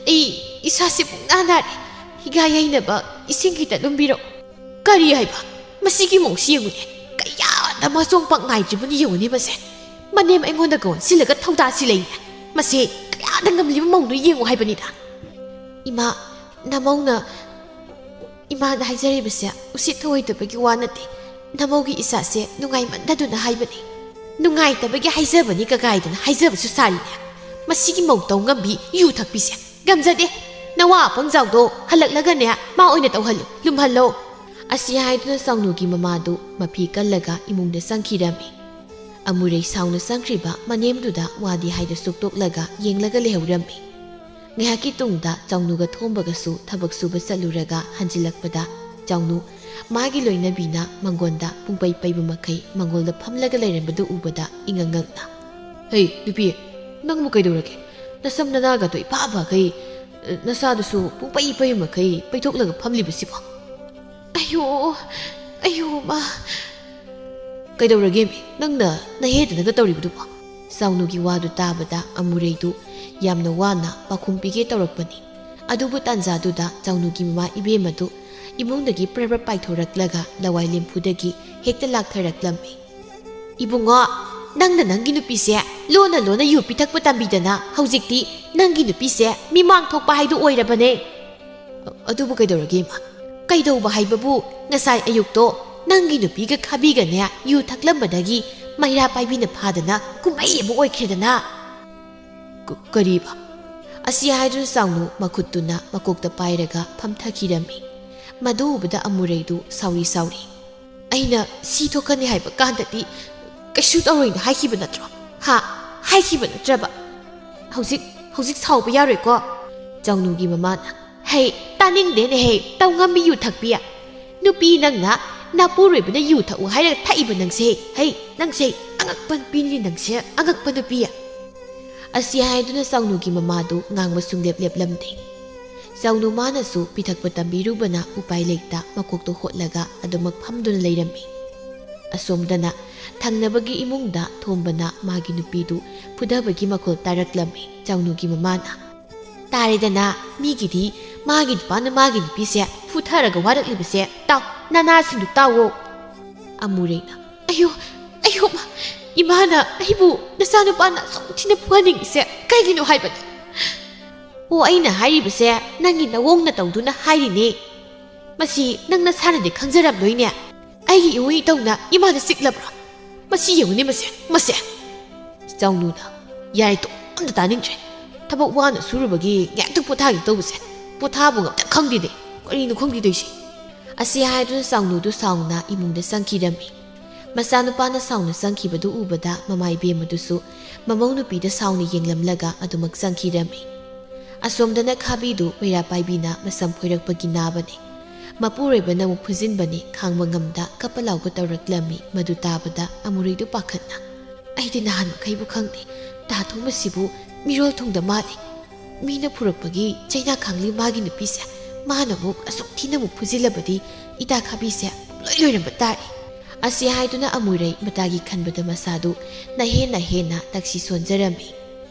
ꯑꯩ ꯏꯁꯥꯁꯦ ꯄꯨꯡꯅꯥ ꯅꯥꯔꯦ꯫ ꯍꯤꯒꯥ ꯌꯩꯅꯕ ꯏꯁꯤꯡ ꯈꯤꯇ ꯂꯨꯝꯕꯤꯔꯛꯑꯣ꯫" "ꯀꯔꯤ ꯍꯥꯏꯕ? ꯃꯁꯤꯒꯤ ꯃꯧꯁꯤ ꯌꯦꯡꯉꯨꯅꯦ꯫ ꯀꯌꯥꯗ ꯃꯆꯣꯡ ꯄꯥꯛ ꯅꯥꯏꯗ꯭ꯔꯤꯕꯅꯤ ꯌꯦꯡꯉꯨꯅꯦ ꯃꯁꯦ꯫ ꯃꯅꯦꯝ ꯑꯩꯉꯣꯟꯗꯒ ꯑꯣꯟꯁꯤꯜꯂꯒ ꯊꯧꯗꯥꯁꯤ ꯂꯩꯅꯦ꯫ ꯃꯁꯦ ꯀꯌꯥꯗ ꯉꯝꯂꯤꯕ ꯃꯧꯅꯣ ꯌꯦꯡꯉꯨ ꯍꯥꯏꯕꯅꯤꯗ꯫" "ꯏꯃꯥ, ꯅꯃꯧꯅ ꯏꯃꯥꯅ ꯍꯥꯏꯖꯔꯤꯕꯁꯦ ꯎꯁꯤꯠ ꯊꯑꯣꯏꯗꯕꯒꯤ ꯋꯥ ꯅꯠꯇꯦ꯫ ꯅꯃꯧꯒꯤ ꯏꯆꯥꯁꯦ ꯅꯨꯡꯉꯥꯏꯃꯟꯗꯗꯨꯅ ꯍꯥꯏꯕꯅꯤ꯫" "ꯅꯨꯡꯉꯥꯏꯇꯕꯒꯤ ꯍꯥꯏꯖꯕꯅꯤ ꯀꯀꯥꯏꯗꯅ ꯍꯥꯏꯖꯕꯁꯨ ꯁꯥꯔꯤꯅꯦ꯫ ꯃꯁꯤꯒꯤ ꯃꯧ ꯇꯧ ꯉꯝꯕꯤ ꯌꯨ ꯊꯛꯄꯤꯁꯦ꯫ ꯉꯝꯖꯗꯦ꯫ ꯅꯋꯥ ꯑꯄꯪꯖꯥꯎꯗꯣ ꯍꯜꯂꯛꯂꯒꯅꯦ ꯃꯥ ꯑꯣꯏꯅ ꯇꯧꯍꯜꯂꯨ, ꯂꯨꯝꯍꯜꯂꯣ꯫" ꯑꯁꯤ ꯍꯥꯏꯗꯨꯅ ꯆꯥꯎꯅꯨꯒꯤ ꯃꯃꯥꯗꯨ ꯃꯐꯤ ꯀꯜꯂꯒ ꯏꯃꯨꯡꯗ ꯆꯪꯈꯤꯔꯝꯃꯤ꯫ ꯑꯃꯨꯔꯩ ꯁꯥꯎꯅ ꯆꯪꯈ꯭ꯔꯤꯕ ꯃꯅꯦꯝꯗꯨꯗ ꯋꯥꯗꯤ ꯍꯥꯏꯗ ꯁꯨꯛꯇꯣꯛꯂꯒ ꯌꯦꯡꯂꯒ ꯂꯩꯍꯧꯔꯝꯃꯤ꯫ ꯉꯥꯏꯍꯥꯛꯀꯤ ꯇꯨꯡꯗ ꯆꯥꯎꯅꯨꯒ ꯊꯣꯝꯕꯒꯁꯨ ꯊꯕꯛ ꯁꯨꯕ ꯆꯠꯂꯨꯔꯒ ꯍꯟꯖꯤꯜꯂꯛꯄꯗ ꯆꯥꯎꯅꯨ ꯃꯥꯒꯤ ꯂꯣꯏꯅꯕꯤꯅ ꯃꯪꯒꯣꯟꯗ ꯄꯨꯡꯄꯩ ꯄꯩꯕ ꯃꯈꯩ ꯃꯪꯒꯣꯜꯗ ꯐꯝꯂꯒ ꯂꯩꯔꯝꯕꯗꯨ ꯎꯕꯗ ꯏꯉꯛ ꯉꯛꯅ, "ꯍꯩ, ꯅꯨꯄꯤ, ꯅꯪꯕꯨ ꯀꯩꯗꯧꯔꯒꯦ? ꯅꯁꯝ ꯅꯅꯥꯒꯗꯣ ꯏꯐꯥ ꯐꯥꯈꯩ, ꯅꯁꯥꯗꯨꯁꯨ ꯄꯨꯡꯄꯩ ꯄꯩꯕ ꯃꯈꯩ ꯄꯩꯊꯣꯛꯂꯒ ꯐꯝꯂꯤꯕꯁꯤꯕꯣ?" "ꯑꯌꯣ, ꯑꯌꯣ, ꯃꯥ!" "ꯀꯩꯗꯧꯔꯒꯦꯃꯤ? ꯅꯪꯅ ꯅꯍꯦꯗꯅꯒ ꯇꯧꯔꯤꯕꯗꯨꯕꯣ?" ꯆꯥꯎꯅꯨꯒꯤ ꯋꯥꯗꯨ ꯇꯥꯕꯗ ꯑꯃꯨꯔꯩꯗꯨ ꯌꯥꯝꯅ ꯋꯥꯅ ꯄꯥꯎꯈꯨꯝ ꯄꯤꯒꯦ ꯇꯧꯔꯛꯄꯅꯤ꯫ ꯑꯗꯨꯕꯨ ꯇꯥꯟꯖꯥꯗꯨꯗ ꯆꯥꯎꯅꯨꯒꯤ ꯃꯃꯥ ꯏꯕꯦꯝꯃꯗꯨ ꯏꯃꯨꯡꯗꯒꯤ ꯄ꯭ꯔꯞ ꯄ꯭ꯔꯞ ꯄꯥꯏꯊꯣꯔꯛꯂꯒ ꯂꯋꯥꯏ ꯂꯦꯝꯐꯨꯗꯒꯤ ꯍꯦꯛꯇ ꯂꯥꯛꯊꯔꯛꯂꯝꯃꯤ꯫ "ꯏꯕꯨꯡꯉꯣ, ꯅꯪꯅ ꯅꯪꯒꯤ ꯅꯨꯄꯤꯁꯦ ꯂꯣꯟꯅ ꯂꯣꯟꯅ ꯌꯨ ꯄꯤꯊꯛꯄ ꯇꯝꯕꯤꯗꯅ ꯍꯧꯖꯤꯛꯇꯤ ꯅꯪꯒꯤ ꯅꯨꯄꯤꯁꯦ ꯃꯤꯃꯥꯡ ꯊꯣꯛꯄ ꯍꯥꯏꯗꯨ ꯑꯣꯏꯔꯕꯅꯦ꯫" "ꯑ-, ꯑꯗꯨꯕꯨ ꯀꯩꯗꯧꯔꯒꯦ, ꯏꯃꯥ?" "ꯀꯩꯗꯧꯕ ꯍꯥꯏꯕꯕꯨ, ꯉꯁꯥꯏ ꯑꯌꯨꯛꯇꯣ ꯅꯪꯒꯤ ꯅꯨꯄꯤꯒ ꯈꯥꯕꯤꯒꯅꯦ ꯌꯨ ꯊꯛꯂꯝꯕꯗꯒꯤ ꯃꯩꯔꯥ ꯄꯥꯏꯕꯤꯅ ꯐꯥꯗꯅ ꯀꯨꯝꯍꯩ ꯑꯃ ꯑꯣꯏꯈ꯭ꯔꯦꯗꯅ꯫" "ꯀ-, ꯀꯔꯤꯕ?" ꯑꯁꯤ ꯍꯥꯏꯗꯨꯅ ꯆꯥꯎꯅꯨ ꯃꯈꯨꯠꯇꯨꯅ ꯃꯀꯣꯛꯇ ꯄꯥꯏꯔꯒ ꯐꯝꯊꯈꯤꯔꯝꯃꯤ꯫ ꯃꯗꯨ ꯎꯕꯗ ꯑꯃꯨꯔꯩꯗꯨ ꯁꯥꯎꯔꯤ ꯁꯥꯎꯔꯤ, "ꯑꯩꯅ ꯁꯤ ꯊꯣꯛꯀꯅꯤ ꯍꯥꯏꯕ ꯀꯥꯟꯗꯗꯤ ꯀꯩꯁꯨ ꯇꯧꯔꯣꯏꯅ ꯍꯥꯏꯈꯤꯕ ꯅꯠꯇ꯭ꯔꯣ? ꯍꯥ? ꯍꯥꯏꯈꯤꯕ ꯅꯠꯇ꯭ꯔꯕ? ꯍꯧꯖꯤꯛ, ꯍꯧꯖꯤꯛ ꯁꯥꯎꯕ ꯌꯥꯔꯣꯏꯀꯣ꯫" ꯆꯥꯎꯅꯨꯒꯤ ꯃꯃꯥꯅ, "ꯍꯩ, ꯇꯥꯅꯤꯡꯗꯦꯅꯦꯍꯦ, ꯇꯧ ꯉꯝꯕꯤ ꯌꯨ ꯊꯛꯄꯤ꯫ ꯅꯨꯄꯤ ꯅꯪꯅ ꯅꯄꯨꯔꯣꯏꯕꯅ ꯌꯨ ꯊꯛꯎ ꯍꯥꯏꯔꯒ ꯊꯛꯏꯕ ꯅꯪꯁꯦ꯫ ꯍꯩ, ꯅꯪꯁꯦ ꯑꯉꯛꯄ ꯅꯨꯄꯤꯅꯤ ꯅꯪꯁꯦ, ꯑꯉꯛꯄ ꯅꯨꯄꯤ꯫" ꯑꯁꯤ ꯍꯥꯏꯗꯨꯅ ꯆꯥꯎꯅꯨꯒꯤ ꯃꯃꯥꯗꯨ ꯉꯥꯡꯕ ꯁꯨꯡꯂꯦꯞ ꯂꯦꯞꯂꯝꯗꯦ꯫ ꯆꯥꯎꯅꯨ ꯃꯥꯅꯁꯨ ꯄꯤꯊꯛꯄ ꯇꯝꯕꯤꯔꯨꯕꯅ ꯎꯄꯥꯏ ꯂꯩꯇ ꯃꯀꯣꯛꯇꯣ ꯍꯣꯠꯂꯒ ꯑꯗꯨꯃꯛ ꯐꯝꯗꯨꯅ ꯂꯩꯔꯝꯃꯤ꯫ ꯑꯁꯣꯝꯗꯅ ꯊꯪꯅꯕꯒꯤ ꯏꯃꯨꯡꯗ ꯊꯣꯝꯕꯅ ꯃꯥꯒꯤ ꯅꯨꯄꯤꯗꯨ ꯐꯨꯊꯕꯒꯤ ꯃꯈꯣꯜ ꯇꯥꯔꯛꯂꯝꯃꯤ꯫ ꯆꯥꯎꯅꯨꯒꯤ ꯃꯃꯥꯅ, "ꯇꯥꯔꯦꯗꯅ, ꯃꯤꯒꯤꯗꯤ ꯃꯥꯒꯤ ꯅꯨꯄꯥꯅ ꯃꯥꯒꯤ ꯅꯨꯄꯤꯁꯦ ꯐꯨꯊꯔꯒ ꯋꯥꯔꯛꯂꯤꯕꯁꯦ ꯇꯥꯎ, ꯅꯅꯥꯁꯤꯡꯗꯨ ꯇꯥꯎꯋꯣ꯫" ꯑꯃꯨꯔꯩꯅ, "ꯑꯌꯣ, ꯑꯌꯣ, ꯃꯥ, ꯏꯃꯥꯅ ꯑꯩꯕꯨ ꯅꯆꯥꯅꯨꯄꯥꯅ ꯑꯁꯨꯛ ꯊꯤꯅ ꯐꯨꯍꯟꯅꯤꯡꯉꯤꯁꯦ ꯀꯩꯒꯤꯅꯣ ꯍꯥꯏꯕꯅꯤ?" "ꯑꯣ, ꯑꯩꯅ ꯍꯥꯏꯔꯤꯕꯁꯦ ꯅꯪꯒꯤ ꯅꯋꯣꯡ ꯅꯇꯧꯗꯨꯅ ꯍꯥꯏꯔꯤꯅꯦ꯫ ꯃꯁꯤ ꯅꯪ ꯅꯁꯥꯅꯗꯤ ꯈꯪꯖꯔꯝꯂꯣꯏꯅꯦ꯫ ꯑꯩꯒꯤ ꯏꯋꯨ ꯏꯇꯧꯅ ꯏꯃꯥꯅ ꯆꯤꯛꯂꯕ꯭ꯔꯥ? ꯃꯁꯤ ꯌꯦꯡꯉꯨꯅꯦ, ꯃꯁꯦ, ꯃꯁꯦ꯫" ꯆꯥꯎꯅꯨꯅ, "ꯌꯥꯔꯦ, ꯇꯣ, ꯑꯝꯇ ꯇꯥꯅꯤꯡꯗ꯭ꯔꯦ꯫ ꯊꯕꯛ ꯋꯥꯅ ꯁꯨꯔꯨꯕꯒꯤ ꯉꯥꯏꯍꯥꯛꯇ ꯄꯣꯊꯥꯒꯦ ꯇꯧꯕꯁꯦ ꯄꯣꯊꯥꯕ ꯑꯝꯇ ꯈꯪꯗꯦꯅꯦ꯫ ꯀꯔꯤꯅꯣ ꯈꯪꯗꯦ ꯇꯧꯏꯁꯦ꯫" ꯑꯁꯤ ꯍꯥꯏꯗꯨꯅ ꯆꯥꯎꯅꯨꯗꯨ ꯁꯥꯎꯅ ꯏꯃꯨꯡꯗ ꯆꯪꯈꯤꯔꯝꯃꯤ꯫ ꯃꯆꯥꯅꯨꯄꯥꯅ ꯁꯥꯎꯅ ꯆꯪꯈꯤꯕꯗꯨ ꯎꯕꯗ ꯃꯃꯥ ꯏꯕꯦꯝꯃꯗꯨꯁꯨ ꯃꯃꯧ ꯅꯨꯄꯤꯗ ꯁꯥꯎꯅ ꯌꯦꯡꯂꯝꯂꯒ ꯑꯗꯨꯃꯛ ꯆꯪꯈꯤꯔꯝꯃꯤ꯫ ꯑꯁꯣꯝꯗꯅ ꯈꯥꯕꯤꯗꯨ ꯃꯩꯔꯥ ꯄꯥꯏꯕꯤꯅ ꯃꯁꯝ ꯐꯣꯏꯔꯛꯄꯒꯤ ꯅꯥꯕꯅꯤ꯫ ꯃꯄꯨꯔꯣꯏꯕꯅ ꯑꯃꯨꯛ ꯐꯨꯖꯤꯟꯕꯅꯤ, ꯈꯥꯡꯕ ꯉꯝꯗ ꯀꯞꯄ ꯂꯥꯎꯕ ꯇꯧꯔꯛꯂꯝꯃꯤ꯫ ꯃꯗꯨ ꯇꯥꯕꯗ ꯑꯃꯨꯔꯩꯗꯨ ꯄꯥꯈꯠꯅ, "ꯑꯩꯗꯤ ꯅꯍꯥꯟ ꯃꯈꯩꯕꯨ ꯈꯪꯗꯦ, ꯇꯥ ꯊꯣꯡꯕꯁꯤꯕꯨ ꯃꯤꯔꯣꯜ ꯊꯨꯡꯗ ꯃꯥꯜꯂꯤ꯫ ꯃꯤꯅ ꯐꯨꯔꯛꯄꯒꯤ ꯆꯩꯅꯥ ꯈꯥꯡꯂꯤ ꯃꯥꯒꯤ ꯅꯨꯄꯤꯁꯦ ꯃꯥꯅ ꯑꯃꯨꯛ ꯑꯁꯨꯛ ꯊꯤꯅ ꯑꯃꯨꯛ ꯐꯨꯖꯤꯜꯂꯕꯗꯤ ꯏꯇꯥ ꯈꯥꯕꯤꯁꯦ ꯂꯣꯏ ꯂꯣꯏꯔꯝꯕ ꯇꯥꯔꯦ꯫" ꯑꯁꯤ ꯍꯥꯏꯗꯨꯅ ꯑꯃꯨꯔꯩ ꯃꯇꯥꯒꯤ ꯈꯟꯕꯗ ꯃꯁꯥꯗꯨ ꯅꯍꯦꯟ ꯅꯍꯦꯟꯅ ꯇꯛꯁꯤ ꯁꯣꯟꯖꯔꯝꯃꯤ꯫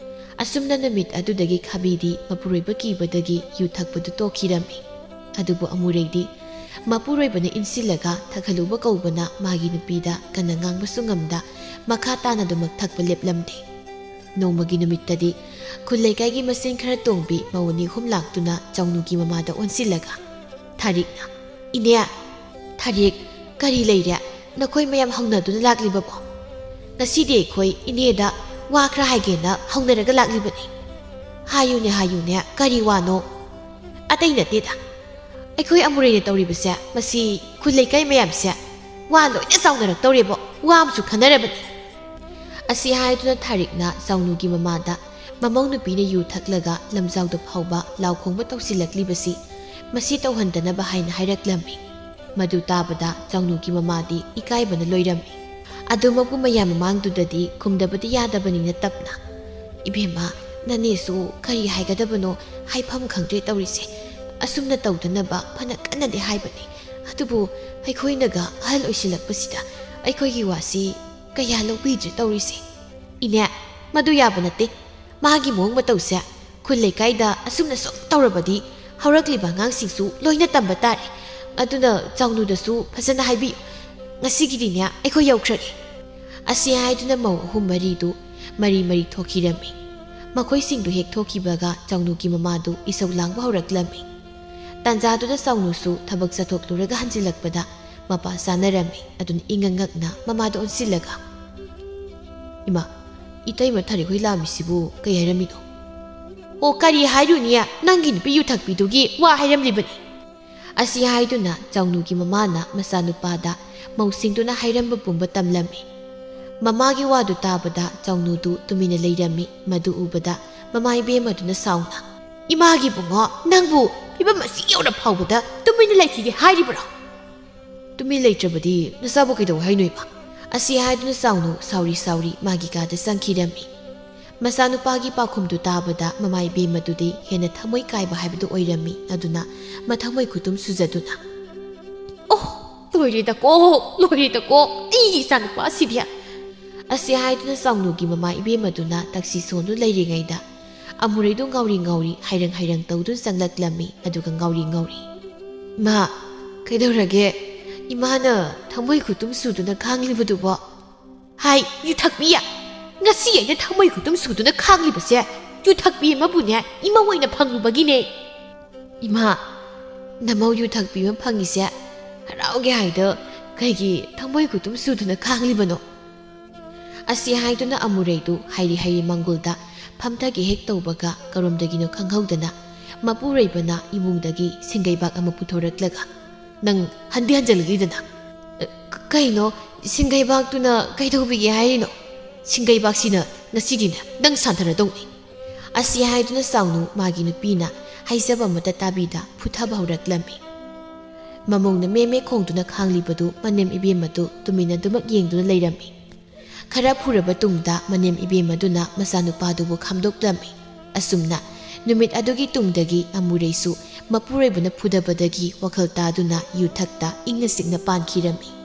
ꯑꯁꯨꯝꯅ ꯅꯨꯃꯤꯠ ꯑꯗꯨꯗꯒꯤ ꯈꯥꯕꯤꯗꯤ ꯃꯄꯨꯔꯣꯏꯕ ꯀꯤꯕꯗꯒꯤ ꯌꯨ ꯊꯛꯄꯗꯨ ꯇꯣꯛꯈꯤꯔꯝꯃꯤ꯫ ꯑꯗꯨꯕꯨ ꯑꯃꯨꯔꯩꯗꯤ ꯃꯄꯨꯔꯣꯏꯕꯅ ꯏꯟꯁꯤꯜꯂꯒ ꯊꯛꯍꯜꯂꯨꯕ ꯀꯧꯕꯅ ꯃꯥꯒꯤ ꯅꯨꯄꯤꯗ ꯀꯟꯅ ꯉꯥꯡꯕꯁꯨ ꯉꯝꯗ ꯃꯈꯥ ꯇꯥꯅ ꯑꯗꯨꯃꯛ ꯊꯛꯄ ꯂꯦꯞꯂꯝꯗꯦ꯫ ꯅꯣꯡꯃꯒꯤ ꯅꯨꯃꯤꯠꯇꯗꯤ ꯈꯨꯜ ꯂꯩꯀꯥꯏꯒꯤ ꯃꯁꯦꯟ ꯈꯔ ꯇꯣꯡꯕꯤ ꯃꯧ ꯑꯅꯤ ꯑꯍꯨꯝ ꯂꯥꯛꯇꯨꯅ ꯆꯥꯎꯅꯨꯒꯤ ꯃꯃꯥꯗ ꯑꯣꯟꯁꯤꯜꯂꯒ, ꯊꯥꯔꯤꯛꯅ, "ꯏꯅꯦ, ꯊꯥꯔꯤꯛ, ꯀꯔꯤ ꯂꯩꯔꯦ? ꯅꯈꯣꯏ ꯃꯌꯥꯝ ꯍꯧꯅꯗꯨꯅ ꯂꯥꯛꯂꯤꯕꯕꯣ? ꯉꯁꯤꯗꯤ ꯑꯩꯈꯣꯏ ꯏꯅꯦꯗ ꯋꯥ ꯈꯔ ꯍꯥꯏꯒꯦꯅ ꯍꯧꯅꯔꯒ ꯂꯥꯛꯂꯤꯕꯅꯤ꯫" "ꯍꯥꯏꯌꯨꯅꯦ, ꯍꯥꯏꯌꯨꯅꯦ, ꯀꯔꯤ ꯋꯥꯅꯣ?" "ꯑꯇꯩ ꯅꯠꯇꯦꯗ, ꯑꯩꯈꯣꯏ ꯑꯃꯨꯔꯩꯅ ꯇꯧꯔꯤꯕꯁꯦ, ꯃꯁꯤ ꯈꯨꯜ ꯂꯩꯀꯥꯏ ꯃꯌꯥꯝꯁꯦ ꯋꯥ ꯂꯣꯏꯅ ꯆꯥꯎꯅꯔꯛꯇꯧꯔꯦꯕꯣ, ꯋꯥ ꯑꯃꯁꯨ ꯈꯟꯅꯔꯕꯅꯤ꯫" ꯑꯁꯤ ꯍꯥꯏꯗꯨꯅ ꯊꯥꯔꯤꯛꯅ ꯆꯥꯎꯅꯨꯒꯤ ꯃꯃꯥꯗ ꯃꯃꯧ ꯅꯨꯄꯤꯅ ꯌꯨ ꯊꯛꯂꯒ ꯂꯝꯖꯥꯎꯗ ꯐꯥꯎꯕ ꯂꯥꯎ ꯈꯣꯡꯕ ꯇꯧꯁꯤꯜꯂꯛꯂꯤꯕꯁꯤ ꯃꯁꯤ ꯇꯧꯍꯟꯗꯅꯕ ꯍꯥꯏꯅ ꯍꯥꯏꯔꯛꯂꯝꯃꯤ꯫ ꯃꯗꯨ ꯇꯥꯕꯗ ꯆꯥꯎꯅꯨꯒꯤ ꯃꯃꯥꯗꯤ ꯏꯀꯥꯏꯕꯅ ꯂꯣꯏꯔꯝꯃꯤ꯫ ꯑꯗꯨꯃꯛꯄꯨ ꯃꯌꯥꯝ ꯃꯃꯥꯡꯗꯨꯗꯗꯤ ꯈꯨꯝꯗꯕꯗꯤ ꯌꯥꯗꯕꯅꯤꯅ ꯇꯞꯅ, "ꯏꯕꯦꯝꯃ, ꯅꯅꯦꯁꯨ ꯀꯔꯤ ꯍꯥꯏꯒꯗꯕꯅꯣ ꯍꯥꯏꯐꯝ ꯈꯪꯗ꯭ꯔꯦ ꯇꯧꯔꯤꯁꯦ꯫ ꯑꯁꯨꯝꯅ ꯇꯧꯗꯅꯕ ꯐꯅ ꯀꯟꯅꯗꯤ ꯍꯥꯏꯕꯅꯤ, ꯑꯗꯨꯕꯨ ꯑꯩꯈꯣꯏꯅꯒ ꯑꯍꯜ ꯑꯣꯏꯁꯤꯜꯂꯛꯄꯁꯤꯗ ꯑꯩꯈꯣꯏꯒꯤ ꯋꯥꯁꯤ ꯀꯌꯥ ꯂꯧꯕꯤꯗ꯭ꯔꯦ ꯇꯧꯔꯤꯁꯦ꯫ "ꯏꯅꯦ, ꯃꯗꯨ ꯌꯥꯕ ꯅꯠꯇꯦ꯫ ꯃꯥꯒꯤ ꯃꯑꯣꯡ ꯃꯇꯧꯁꯦ ꯈꯨꯜ ꯂꯩꯀꯥꯏꯗ ꯑꯁꯨꯝꯅ ꯁꯨꯝ ꯇꯧꯔꯕꯗꯤ ꯍꯧꯔꯛꯂꯤꯕ ꯑꯉꯥꯡꯁꯤꯡꯁꯨ ꯂꯣꯏꯅ ꯇꯝꯕ ꯇꯥꯔꯦ꯫ ꯑꯗꯨꯅ ꯆꯥꯎꯅꯨꯗꯁꯨ ꯐꯖꯅ ꯍꯥꯏꯕꯤꯌꯨ꯫ ꯉꯁꯤꯒꯤꯗꯤꯅꯦ ꯑꯩꯈꯣꯏ ꯌꯧꯈ꯭ꯔꯒꯦ"꯫ ꯑꯁꯤ ꯍꯥꯏꯗꯨꯅ ꯃꯧ ꯑꯍꯨꯝ ꯃꯔꯤꯗꯨ ꯃꯔꯤ ꯃꯔꯤ ꯊꯣꯛꯈꯤꯔꯝꯃꯤ꯫ ꯃꯈꯣꯏꯁꯤꯡꯗꯨ ꯍꯦꯛ ꯊꯣꯛꯈꯤꯕꯒ ꯆꯥꯎꯅꯨꯒꯤ ꯃꯃꯥꯗꯨ ꯏꯁꯧ ꯂꯥꯡꯕ ꯍꯧꯔꯛꯂꯝꯃꯤ꯫ ꯇꯥꯟꯖꯥꯗꯨꯗ ꯆꯥꯎꯅꯨꯁꯨ ꯊꯕꯛ ꯆꯠꯊꯣꯛꯂꯨꯔꯒ ꯍꯟꯖꯤꯜꯂꯛꯄꯗ ꯃꯄꯥ ꯆꯥꯅꯔꯝꯃꯤ꯫ ꯑꯗꯨꯅ ꯏꯉꯛ ꯉꯛꯅ ꯃꯃꯥꯗ ꯑꯣꯟꯁꯤꯜꯂꯒ, "ꯏꯃꯥ, ꯏꯇꯩꯃ ꯊꯔꯤꯛ ꯍꯣꯏ ꯂꯥꯛꯑꯝꯃꯤꯁꯤꯕꯨ ꯀꯩ ꯍꯥꯏꯔꯝꯃꯤꯅꯣ?" "ꯑꯣ, ꯀꯔꯤ ꯍꯥꯏꯔꯨꯅꯤ? ꯅꯪꯒꯤ ꯅꯨꯄꯤ ꯌꯨ ꯊꯛꯄꯤꯗꯨꯒꯤ ꯋꯥ ꯍꯥꯏꯔꯝꯂꯤꯕꯅꯤ"꯫ ꯑꯁꯤ ꯍꯥꯏꯗꯨꯅ ꯆꯥꯎꯅꯨꯒꯤ ꯃꯃꯥꯅ ꯃꯆꯥꯅꯨꯄꯥꯗ ꯃꯧꯁꯤꯡꯗꯨꯅ ꯍꯥꯏꯔꯝꯕ ꯄꯨꯝꯕ ꯇꯝꯂꯝꯃꯤ꯫ ꯃꯃꯥꯒꯤ ꯋꯥꯗꯨ ꯇꯥꯕꯗ ꯆꯥꯎꯅꯨꯗꯨ ꯇꯨꯃꯤꯟꯅ ꯂꯩꯔꯝꯃꯤ꯫ ꯃꯗꯨ ꯎꯕꯗ ꯃꯃꯥ ꯏꯕꯦꯝꯃꯗꯨꯅ ꯁꯥꯎꯅ, "ꯏꯃꯥꯒꯤ ꯏꯕꯨꯡꯉꯣ, ꯅꯪꯕꯨ ꯐꯤꯕꯝ ꯑꯁꯤ ꯌꯧꯔ ꯐꯥꯎꯕꯗ ꯇꯨꯃꯤꯟꯅ ꯂꯩꯈꯤꯒꯦ ꯍꯥꯏꯔꯤꯕ꯭ꯔꯣ?" "ꯇꯨꯃꯤꯟ ꯂꯩꯇ꯭ꯔꯕꯗꯤ ꯅꯆꯥꯕꯨ ꯀꯩꯗꯧ ꯍꯥꯏꯅꯣ ꯏꯃꯥ?" ꯑꯁꯤ ꯍꯥꯏꯗꯨꯅ ꯆꯥꯎꯅꯨ ꯁꯥꯎꯔꯤ ꯁꯥꯎꯔꯤ ꯃꯥꯒꯤ ꯀꯥꯗ ꯆꯪꯈꯤꯔꯝꯃꯤ꯫ ꯃꯆꯥꯅꯨꯄꯥꯒꯤ ꯄꯥꯎꯈꯨꯝꯗꯨ ꯇꯥꯕꯗ ꯃꯃꯥ ꯏꯕꯦꯝꯃꯗꯨꯗꯤ ꯍꯦꯟꯅ ꯊꯃꯣꯏ ꯀꯥꯏꯕ ꯍꯥꯏꯕꯗꯨ ꯑꯣꯏꯔꯝꯃꯤ꯫ ꯑꯗꯨꯅ ꯃꯊꯃꯣꯏ ꯈꯨꯇꯨꯝ ꯁꯨꯖꯗꯨꯅ, "ꯑꯣ, ꯂꯣꯏꯔꯦꯗꯀꯣ, ꯂꯣꯏꯔꯦꯗꯀꯣ, ꯑꯩꯒꯤ ꯏꯆꯥꯅꯨꯄꯥ ꯑꯁꯤꯗꯤ!" ꯑꯁꯤ ꯍꯥꯏꯗꯨꯅ ꯆꯥꯎꯅꯨꯒꯤ ꯃꯃꯥ ꯏꯕꯦꯝꯃꯗꯨꯅ ꯇꯛꯁꯤ ꯁꯣꯟꯗꯨ ꯂꯩꯔꯤꯉꯩꯗ ꯑꯃꯨꯔꯩꯗꯨ ꯉꯥꯎꯔꯤ ꯉꯥꯎꯔꯤ ꯍꯥꯏꯔꯪ ꯍꯥꯏꯔꯪ ꯇꯧꯗꯨꯅ ꯆꯪꯂꯛꯂꯝꯃꯤ꯫ ꯑꯗꯨꯒ ꯉꯥꯎꯔꯤ ꯉꯥꯎꯔꯤ, "ꯏꯃꯥ, ꯀꯩꯗꯧꯔꯒꯦ? ꯏꯃꯥꯅ ꯊꯃꯣꯏ ꯈꯨꯇꯨꯝ ꯁꯨꯗꯨꯅ ꯈꯥꯡꯂꯤꯕꯗꯨꯕꯣ?" "ꯍꯥꯏ, ꯌꯨꯊꯛꯄꯤ! ꯉꯁꯤ ꯑꯩꯅ ꯊꯃꯣꯏ ꯈꯨꯇꯨꯝ ꯁꯨꯗꯨꯅ ꯈꯥꯡꯂꯤꯕꯁꯦ ꯌꯨꯊꯛꯄꯤ ꯑꯃꯕꯨꯅꯦ ꯏꯃꯧ ꯑꯣꯏꯅ ꯐꯪꯂꯨꯕꯒꯤꯅꯦ꯫ ꯏꯃꯥ, ꯅꯃꯧ ꯌꯨꯊꯛꯄꯤ ꯑꯃ ꯐꯪꯉꯤꯁꯦ ꯍꯔꯥꯎꯒꯦ ꯍꯥꯏꯗ ꯀꯩꯒꯤ ꯊꯃꯣꯏ ꯈꯨꯇꯨꯝ ꯁꯨꯗꯨꯅ ꯈꯥꯡꯂꯤꯕꯅꯣ?" ꯑꯁꯤ ꯍꯥꯏꯗꯨꯅ ꯑꯃꯨꯔꯩꯗꯨ ꯍꯥꯏꯔꯤ ꯍꯥꯏꯔꯤ ꯃꯪꯒꯨꯜꯗ ꯐꯝꯊꯒꯦ ꯍꯦꯛ ꯇꯧꯕꯒ ꯀꯔꯣꯝꯗꯒꯤꯅꯣ ꯈꯪꯍꯧꯗꯅ ꯃꯄꯨꯔꯣꯏꯕꯅ ꯏꯃꯨꯡꯗꯒꯤ ꯁꯤꯡꯒꯩꯕꯥꯛ ꯑꯃ ꯄꯨꯊꯣꯔꯛꯂꯒ, "ꯅꯪ ꯍꯟꯗꯤ ꯍꯟꯖꯤꯜꯂꯛꯂꯤꯗꯅ?" "ꯑ, ꯀ-, ꯀꯩꯅꯣ? ꯁꯤꯡꯒꯩꯕꯥꯛꯇꯨꯅ ꯀꯩꯗꯧꯕꯤꯒꯦ ꯍꯥꯏꯔꯤꯅꯣ? ꯁꯤꯡꯒꯩꯕꯥꯛꯁꯤꯅ ꯉꯁꯤꯗꯤꯅꯦ ꯅꯪ ꯁꯥꯟꯊꯔꯗꯧꯅꯤ"꯫ ꯑꯁꯤ ꯍꯥꯏꯗꯨꯅ ꯆꯥꯎꯅꯨ ꯃꯥꯒꯤ ꯅꯨꯄꯤꯅ ꯍꯥꯏꯖꯕ ꯑꯃꯠꯇ ꯇꯥꯕꯤꯗ ꯐꯨꯊꯕ ꯍꯧꯔꯛꯂꯝꯃꯤ꯫ ꯃꯃꯧꯅ ꯃꯦ ꯃꯦ ꯈꯣꯡꯗꯨꯅ ꯈꯥꯡꯂꯤꯕꯗꯨ ꯃꯅꯦꯝ ꯏꯕꯦꯝꯃꯗꯨ ꯇꯨꯃꯤꯟꯅ ꯑꯗꯨꯃꯛ ꯌꯦꯡꯗꯨꯅ ꯂꯩꯔꯝꯃꯤ꯫ ꯈꯔ ꯐꯨꯔꯕ ꯇꯨꯡꯗ ꯃꯅꯦꯝ ꯏꯕꯦꯝꯃꯗꯨꯅ ꯃꯆꯥꯅꯨꯄꯥꯗꯨꯕꯨ ꯈꯥꯝꯗꯣꯛꯂꯝꯃꯤ꯫ ꯑꯁꯨꯝꯅ ꯅꯨꯃꯤꯠ ꯑꯗꯨꯒꯤ ꯇꯨꯡꯗꯒꯤ ꯑꯃꯨꯔꯩꯁꯨ ꯃꯄꯨꯔꯣꯏꯕꯅ ꯐꯨꯗꯕꯗꯒꯤ ꯋꯥꯈꯜ ꯇꯥꯗꯨꯅ ꯌꯨꯊꯛꯇ ꯏꯪꯅ ꯆꯤꯛꯅ ꯄꯥꯟꯈꯤꯔꯝꯃꯤ꯫